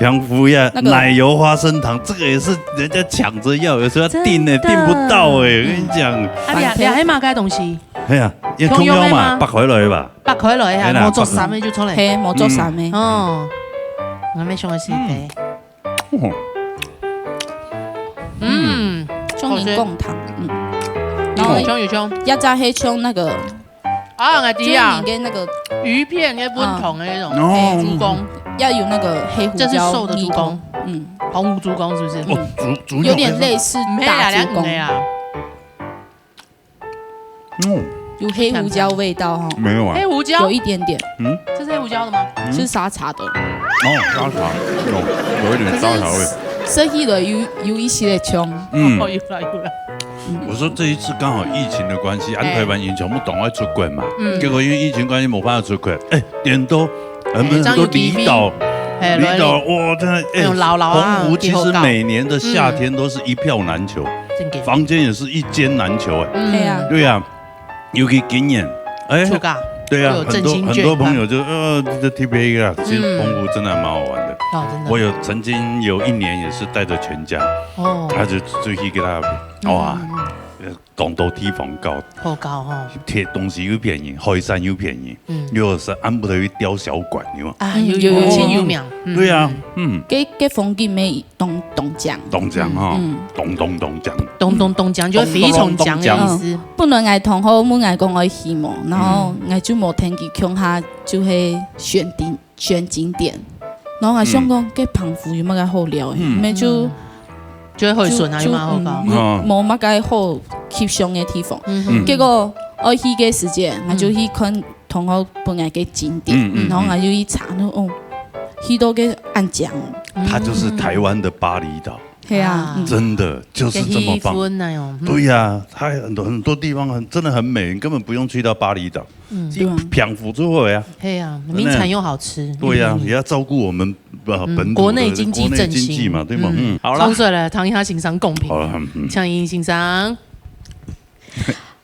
澎湖呀，那個奶油花生糖，這個也是人家搶著要，有時候要訂的，真的。訂不到哎，我跟你講。啊，你，你還嘛該東西？哎呀，也共樣嘛，共樣的嗎？剝開來吧。 剝開來啊，嘿啦，無做衫个就出來。嘿，無做衫个。嗯。哦，𠊎沒想到是，嗯。嘿。哦。嗯，嗯。中年貢糖，嗯。然後有香有香。也再黑香那個，啊，𠊎知啊。中年的那個，魚片跟不同的那種，哦。嘿，豬公。要有那個黑胡椒這是瘦的豬公，蜜糖，嗯。澎湖豬公是不是？哦，豬，豬肉。有點類似大豬公。沒啦，兩個啊。 嗯。有黑胡椒味道哈。沒有啊。黑胡椒？有一點點。嗯？這是黑胡椒的嗎？嗯。是沙茶的。哦，沙茶，有，有一點沙茶味。可是吃起來有，有一些的香。嗯。哦，有了，有了。我說這一次剛好疫情的關係，啊，哎。台灣人全部趕快出國嘛。嗯。結果因為疫情關係，沒辦法出國。哎，點都，我們很多離島，哎，像有機會。哎，離島，哇，真的，哎，那種老老啊，澎湖其實每年的夏天都是一票難求。 真的。房間也是一間難求哎。嗯。對啊。對啊，尤其今年，哎，暑假，對啊，有振興券，很多，很多朋友就，呃，這T P A啦，其實澎湖真的還蠻好玩的。嗯。哦，真的。我有曾經有一年也是帶著全家，哦。他就出去給他，哇，嗯，嗯，嗯。呃，當多地方搞，好搞哦。鐵東西又便宜，海產又便宜，嗯。又是按不得去釣小管，有嗎？啊，有，有，有，有名，有名。嗯，對啊，嗯。嗯。該，該風景咩 當，當靚。當靚哈，嗯。當當當靚。當當當靚，就係非常靚个意思。嗯，本來𠊎同學問𠊎講愛去無，然後，嗯。𠊎就無聽佢共下，就係選景，選景點。然後𠊎想講，嗯。該澎湖有麼个好尞个？嗯。無就，嗯。就係海脣啊，就，有麼个好搞？就，嗯，哦。無，無麼个好翕相个地方。嗯哼。嗯。結果愛去个時節，𠊎就去看 同學分𠊎个景點，嗯，嗯，然後𠊎就去查，嗯。哦，去到个恁靚哦。它就是台灣的巴厘島。係啊，啊。嗯。真的就是這麼棒。該氣氛那樣，嗯。對呀，它很多，很多地方很，真的很美，你根本不用去到巴厘島。嗯。對啊。澎湖就好呀。係啊，真的。名產又好吃。對呀，嗯。也要照顧我們，呃，嗯，本土的國內經濟振興。國內經濟嘛，對嗎？嗯。嗯，好啦。唱出來，唐一下欣賞公平。好了，嗯，嗯。唱一欣賞。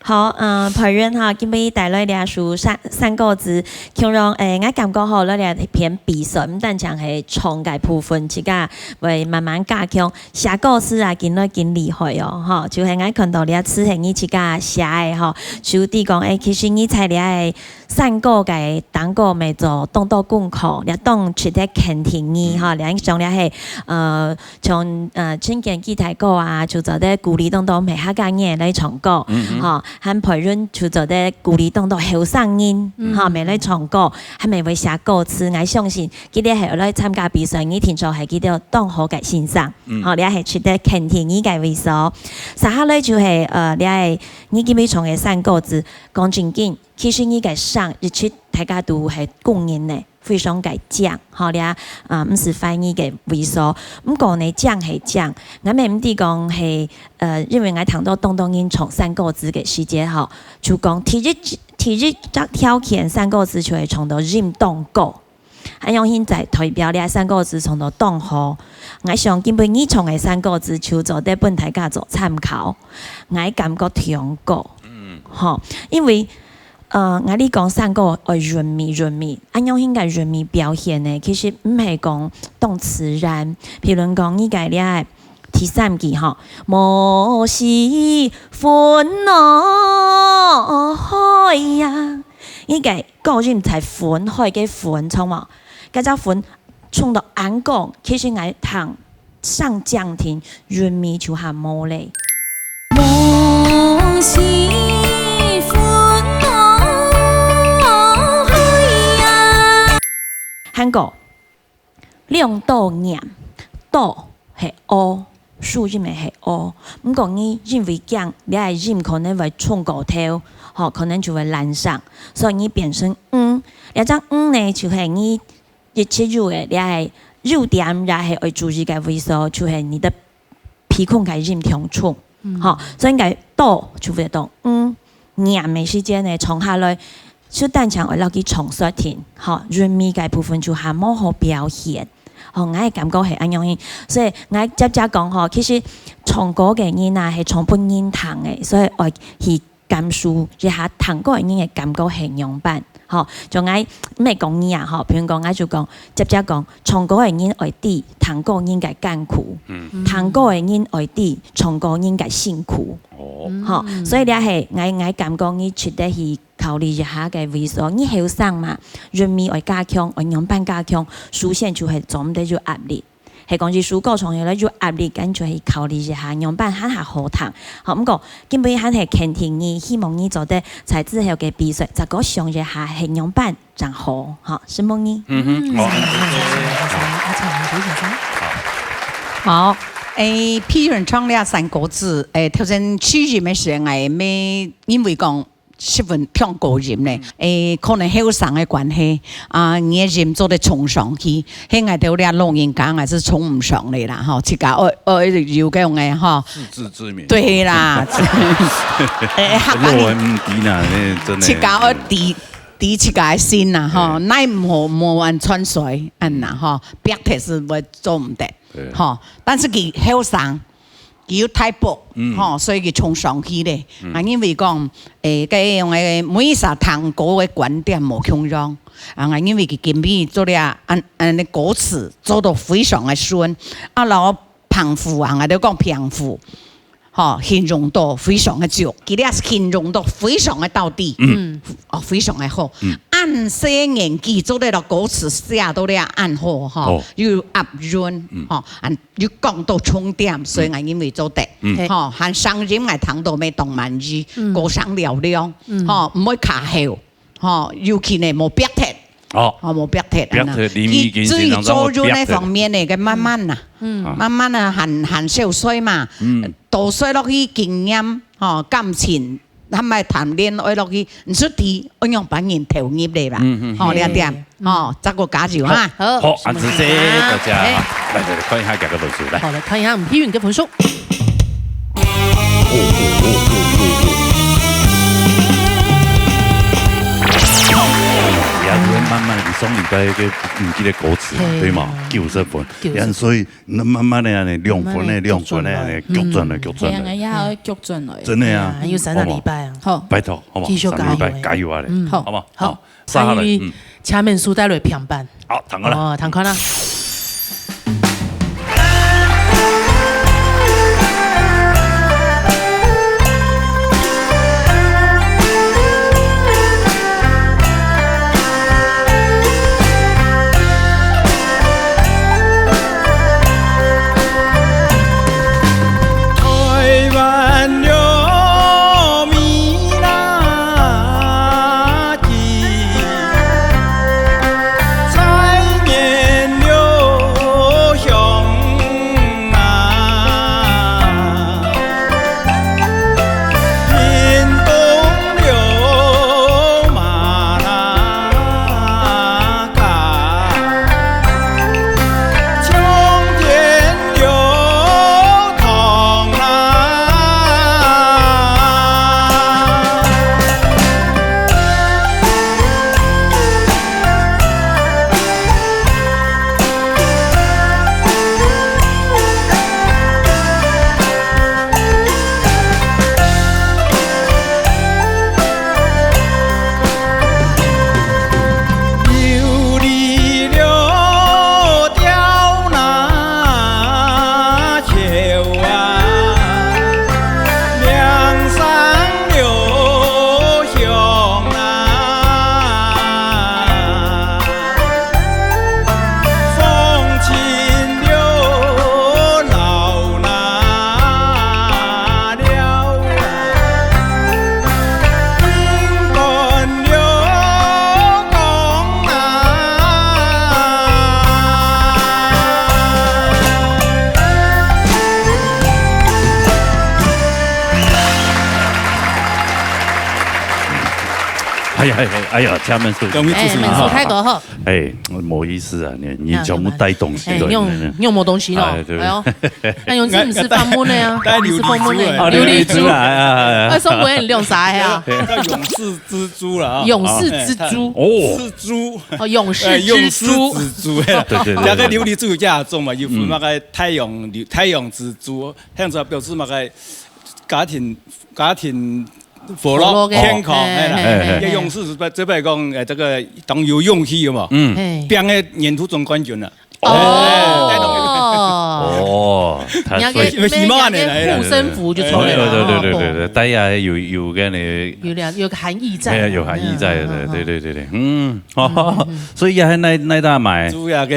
好，呃，培仁哈，今晡日帶來這首山，山歌子，共樣，誒，𠊎感覺吼，來這篇比賽，毋單淨係唱个部分，自家會慢慢加強。寫歌詞啊，緊來緊厲害哦，吼，就係𠊎看到這詞係你自家寫个吼，就知講，誒，其實你在這个山歌个當中，乜做當多功課，這當值得肯定你，吼，這像這係，呃， 像，呃，陳建基大哥啊，就做得鼓勵當多客家人來唱歌，嗯哼。吼，還培仁就做得鼓勵當多後生人，嗯。吼，乜來唱歌，還乜會寫歌詞。𠊎相信，佢兜係來參加比賽，一定就係佢兜當好个先生，嗯。吼，這係值得肯定你个位所。接下來就係，呃，這係你今晡日唱个山歌子，講正經，其實你个聲一直大家都係公認个。 非常个靚，吼，這，啊，毋使懷疑个位所。毋過呢，靚係靚，𠊎乜毋知講係，呃，因為𠊎聽到當多人唱山歌子个時節吼，就講第一，第一隻條件山歌子就係唱到音當高。恁樣現在代表這山歌子唱到當好。𠊎想今晡日你唱个山歌子就做得分大家做參考，𠊎感覺當高。嗯。吼，因為 呃，𠊎俚講山歌愛韻味，韻味，恁樣應該韻味表現呢，其實毋係講當自然。譬如講，你个這个第三句吼，無時分我開呀。你个高音在分開个分，著無？該隻分衝到恁高，其實𠊎彈上降停，韻味就還無咧。無時分我開呀。還過， 兩度念，度係o，收音个係o。毋過你因為驚這个音可能會衝過頭，吼，可能就會懶散，所以你變成ng。這隻ng呢，就係你一直有个，這个有點也係愛注意个位所，就係你个鼻空个音當重。嗯。吼，所以應該度就會讀ng，念个時間呢，唱下來， 就單淨愛落去唱煞停，吼，韻味个部分就還無好表現。吼，𠊎个感覺係恁樣，所以𠊎接接講吼，其實唱歌个人啊，係唱分人聽个，所以愛去感受一下聽歌个人个感覺係仰般。吼，像𠊎毋係講你啊，吼，譬如講，𠊎就講，接接講，唱歌个人愛知聽歌人个艱苦，嗯。聽歌个人愛知唱歌人个辛苦。哦。吼，所以這係𠊎，𠊎感覺你值得去 考慮一下个位所，你後生嘛，韻味愛加強，愛仰般加強，首先就係做毋得有壓力。係講一首歌唱起來有壓力，該就係考慮一下仰般還較好聽。好，毋過今晡日還係肯定你，希望你做得在之後个比賽，再過想一下係仰般正好。好，承蒙你。嗯哼，好。好，阿強，阿強先生。好。好，誒，譬如唱這山歌子，誒，頭先試音个時候，𠊎也因為講 十分偏高音呢，誒，可能後生个關係，啊，你个音做得衝上去，係𠊎兜這老人家還係衝毋上个啦，吼，自家愛，愛有該種个，吼。自知之明。對啦，誒，客家人，老人毋知啦，那真的。自家愛知，知自家个心啦，吼，嘿。哪無，無完全衰，恁啦，吼，逼忒係會做毋得，對。吼，但是佢後生， 佢有大步，嗯。吼，所以佢衝上去咧。嗯。啊，因為講，誒，該樣个每一儕聽歌个觀點無共樣。啊，因為佢今晡日做了恁，恁个歌詞做到非常个順，啊，然後平仄啊，𠊎兜講平仄，吼，形容到非常个足，佢這形容到非常个到底，嗯。哦，非常个好。嗯。恁細年紀做得了歌詞寫到了恁好，吼，哦。又押韻，嗯。吼，恁 又講到重點，所以𠊎認為做得。嗯。吼，還聲音𠊎聽到乜當滿意，嗯。歌聲嘹亮，嗯。吼，毋會卡喉，吼，尤其呢，無逼忒。哦。吼，無逼忒，逼忒，恁樣。你已經佢至於做音个方面呢，該慢慢啦，嗯。慢慢啊，還，還小歲嘛，嗯。多歲落去經驗，吼，感情 還愛談戀愛落去，毋出題，愛仰般人投入咧吧？嗯，嗯，嗯。吼，這點，嗯。吼，再過加油哈。好。好，恁仔細，多謝哈。嘿。來，來，來，看一下佢个分數，來。好，來看一下吳希雲个分數。哦，哦，哦，哦，哦，哦。也係慢慢，你上禮拜个，嗯，這个歌詞嘛，嘿。對嘛？九十分。九十。所以 那慢慢个恁樣，兩分个，慢慢地兩分个恁樣，逆轉來。逆轉來，嗯。逆轉來。係啊，哎呀，逆轉來。真个啊。哎呀，還有三個禮拜啊。好無？好。拜託，好無？繼續加油。三個禮拜，加油啊咧。嗯。好。好無？好。好，接下來，還有，嗯。請問書帶來評判。好，聽看啦。哦，聽看啦。哎呀，哎呀，哎呀，請問書記。哎，問書態度好。哎，無意思啊，你，你全部帶東西來。哎，用，用無東西咯。哎，對。哎喲，那用這毋係訪問个啊，帶琉璃珠來。毋係訪問个，啊，琉璃珠。琉璃珠來，哎，哎，哎。哎，送分你兩儕啊。叫勇士之珠啦，啊。勇士之珠。哎，哦。是珠。哦，勇士之珠。哎，勇士之珠，哎。對，對，對，對。這个琉璃珠有幾種嘛，有分那个太陽，太陽之珠， 向上表示麼个家庭，家庭和樂，和樂个。健康，嘿，哎啦。嘿，嘿，嘿。這勇士是，這擺講，呃，這个當有勇氣，有無？嗯。嘿。拚个年度總冠軍啊。哦。哦，他所以，人家个，因為希望你來了。人家个護身符就出來了，對，對，對，對，對，哦。大家有，有个呢，有了，有个含義在。哎，有含義在的，嗯，嗯，嗯。對，對，對，對，嗯，嗯，嗯。所以也還耐，耐大買。主要个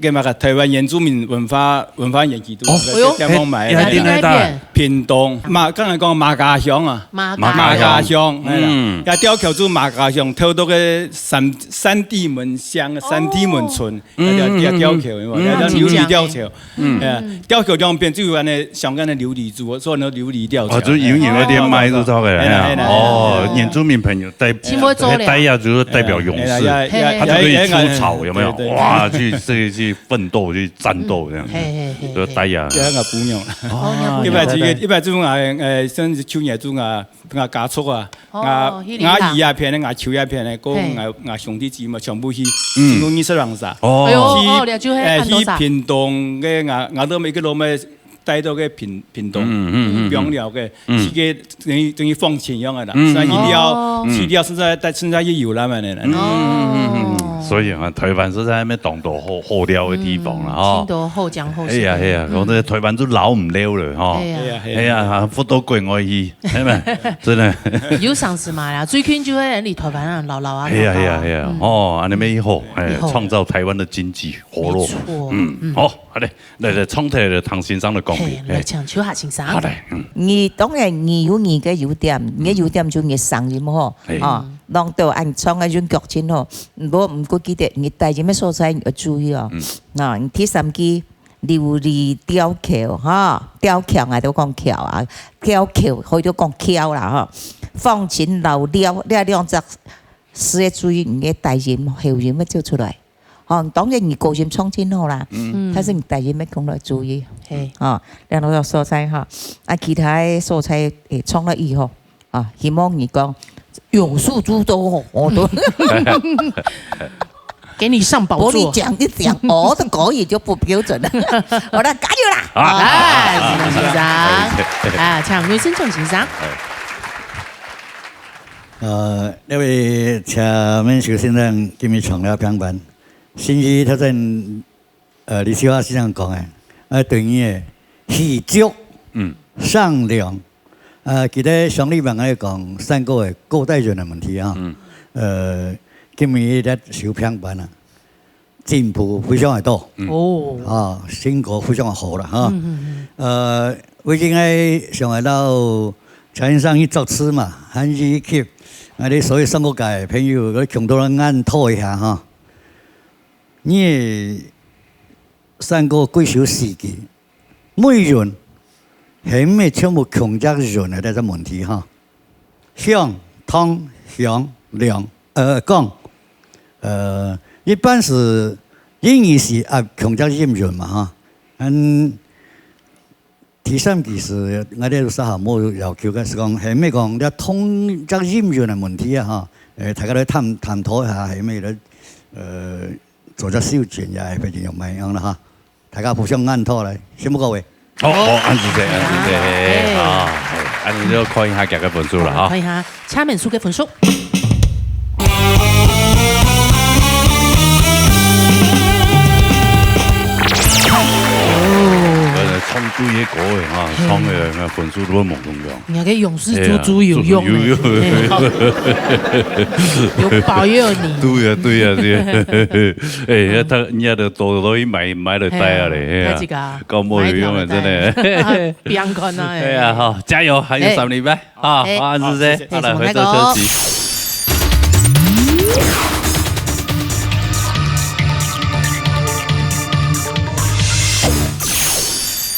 个麼个台灣原住民文化，文化園區都哦，哎喲，地方買个。哎，哎，哎，屏東，嘛，剛才講馬家鄉啊，馬家鄉。馬家鄉，哎啦，嗯。也吊橋就馬家鄉，頭到个三，三地門鄉，三地門村，哦。嗯，也吊，也吊橋，嗯，有無？嗯。也叫琉璃吊橋。嗯。哎呀，吊橋兩邊就有恁呢，像恁呢琉璃珠，所以呢琉璃吊橋。哦，就有，有一點賣就到个，哎呀，哎呀，哎呀。哦，原住民朋友 代，真會做了。哎，戴亞就是代表勇士，哎，哎，哎，他就可以出草，哎，哎，有沒有？對，對，對。哇，去，去，去奮鬥，去戰鬥這樣子。嗯，嘿，嘿，嘿，就戴亞。這樣个不用。哦，啊，一般這个，一般這種啊，呃，像是去年這種啊，啊，家畜啊，哦，啊，去領養。啊，姨啊片的，啊，舅啊片的，跟嘿。啊，啊，兄弟姊妹全部去，嗯。總共二十人啥。哦。哎喲，去，哦，了解，嘿，哎，按多少？去屏東个，啊，啊，都每个都没 帶到个屏，屏東，嗯，嗯，嗯，嗯。屏東了个，嗯。去个等於，等於放晴樣个啦，嗯，所以去了，哦。去了，現在，現在去遊覽个呢。嗯，嗯，嗯，嗯，嗯。哦。所以啊，台灣實在還沒當多好，好尞个地方啦，嗯，吼。真多好講好食个。哎呀，哎呀，嗯。講這台灣就老毋了了，吼。哎呀。哎呀，哎呀。哎呀，還不到國外去，係咪？真的。有上次嘛啦，最近就會離台灣啊，老老啊，哎呀，老老啊。哎呀，哎呀，嗯。哦，恁呢乜好，哎，嗯。好。創造台灣的經濟活絡。沒錯，嗯，嗯。好，好嘞。 來，來，唱出來，唐先生个講評。嘿，來，嘿。請秋霞先生。好嘞，嗯。你當然你有你个優點，你个優點就你个聲音吼，嘿。哦，弄到恁唱个韻腳真好。毋過，毋過記得，你低音个所在你要注意哦。嗯。啊，你第三句，琉璃吊橋，哈，吊橋啊，都講橋啊，吊橋，可以都講橋啦，哈。放晴摎了，這兩隻字要注意，你个低音、喉音要走出來。 哦，當然你高音唱真好啦，嗯。但是你低音要講來注意。嘿。哦，兩个所在哈，啊，其他个所在，誒，唱了以後，啊，希望你講，勇士諸多吼，我都給你上寶座。我跟你講一講，我的國語就不標準了。好了，加油啦！啊，哎，先生，啊，請魏生強先生。呃，這位請問邱先生，今日唱了平板。 甚至頭先，呃，李秀華先生講个，呃，對你个喜足、嗯。善良，呃，其實上禮拜來講，三個个高代人个問題啊，嗯。呃，今日咧收評判啊，進步非常个多。嗯。哦。啊，成果非常个好啦，哈。嗯，嗯，嗯。呃，我應該想得到陳先生去作詞嘛，還是去，啊，你所有三個界个朋友，我共同來研討一下哈。 你个三個幾首詩句，每韻係毋係全部共隻韻个這個問題哈。向、當、向、量，呃，講，呃，一般係英語係啊共隻音韻嘛哈。嗯， 第三句係，𠊎兜有時候無要求个，係講，係毋係講這同隻音韻个問題啊，哈。誒，大家來探，探討一下，係毋係來，呃，做隻修正也係非常有影響啦，哈。大家互相探討來，承蒙各位。好，好，恁仔細，恁仔細，哎。好，哎，恁仔就看一下佢个分數啦，哈。看一下。 請問書記分數。哦。呃，唱對个歌个哈，嘿。唱个分數都無共樣。人家个勇士豬豬有用个。哎呀，豬豬有用。嘿。有保佑你。對呀，對呀，對呀。哎，他，人家都多多去買，買了帶啊嘞，嘿。哎呀。太這個啊，搞沒有用啊，買條了帶。真的。平安啊，哎。哎呀，好，加油，還有三禮拜。 啊，哎，好，恁仔細，好，謝謝。好，來，回答消息。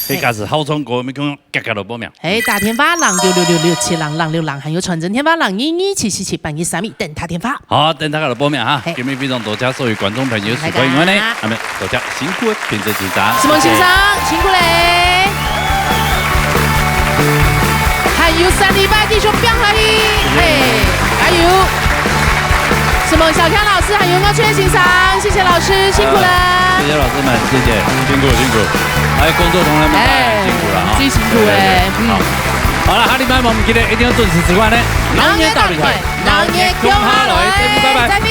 係假使好唱歌，你講遽遽來報名。係，打電話零九六六六七零零六零，還有傳真電話零二二七四七八二三一，等打電話。好，等大家來報名哈。係。今日非常多謝所有觀眾朋友收看，因為呢，大家。下面多謝辛苦的評審先生。思文先生，辛苦咧。還有三禮拜繼續拼下去，係。係，加油！思文小強老師，還有吳秋月先生，謝謝老師，辛苦了。呃，謝謝老師們，謝謝，辛苦辛苦。還有工作同仁們，大家辛苦了哈。哎，真辛苦哎，對，對，對。嗯。好。好了，下禮拜我們記得一定要準時收看呢。老年大舞台，老年共下來，再見，拜拜。再見。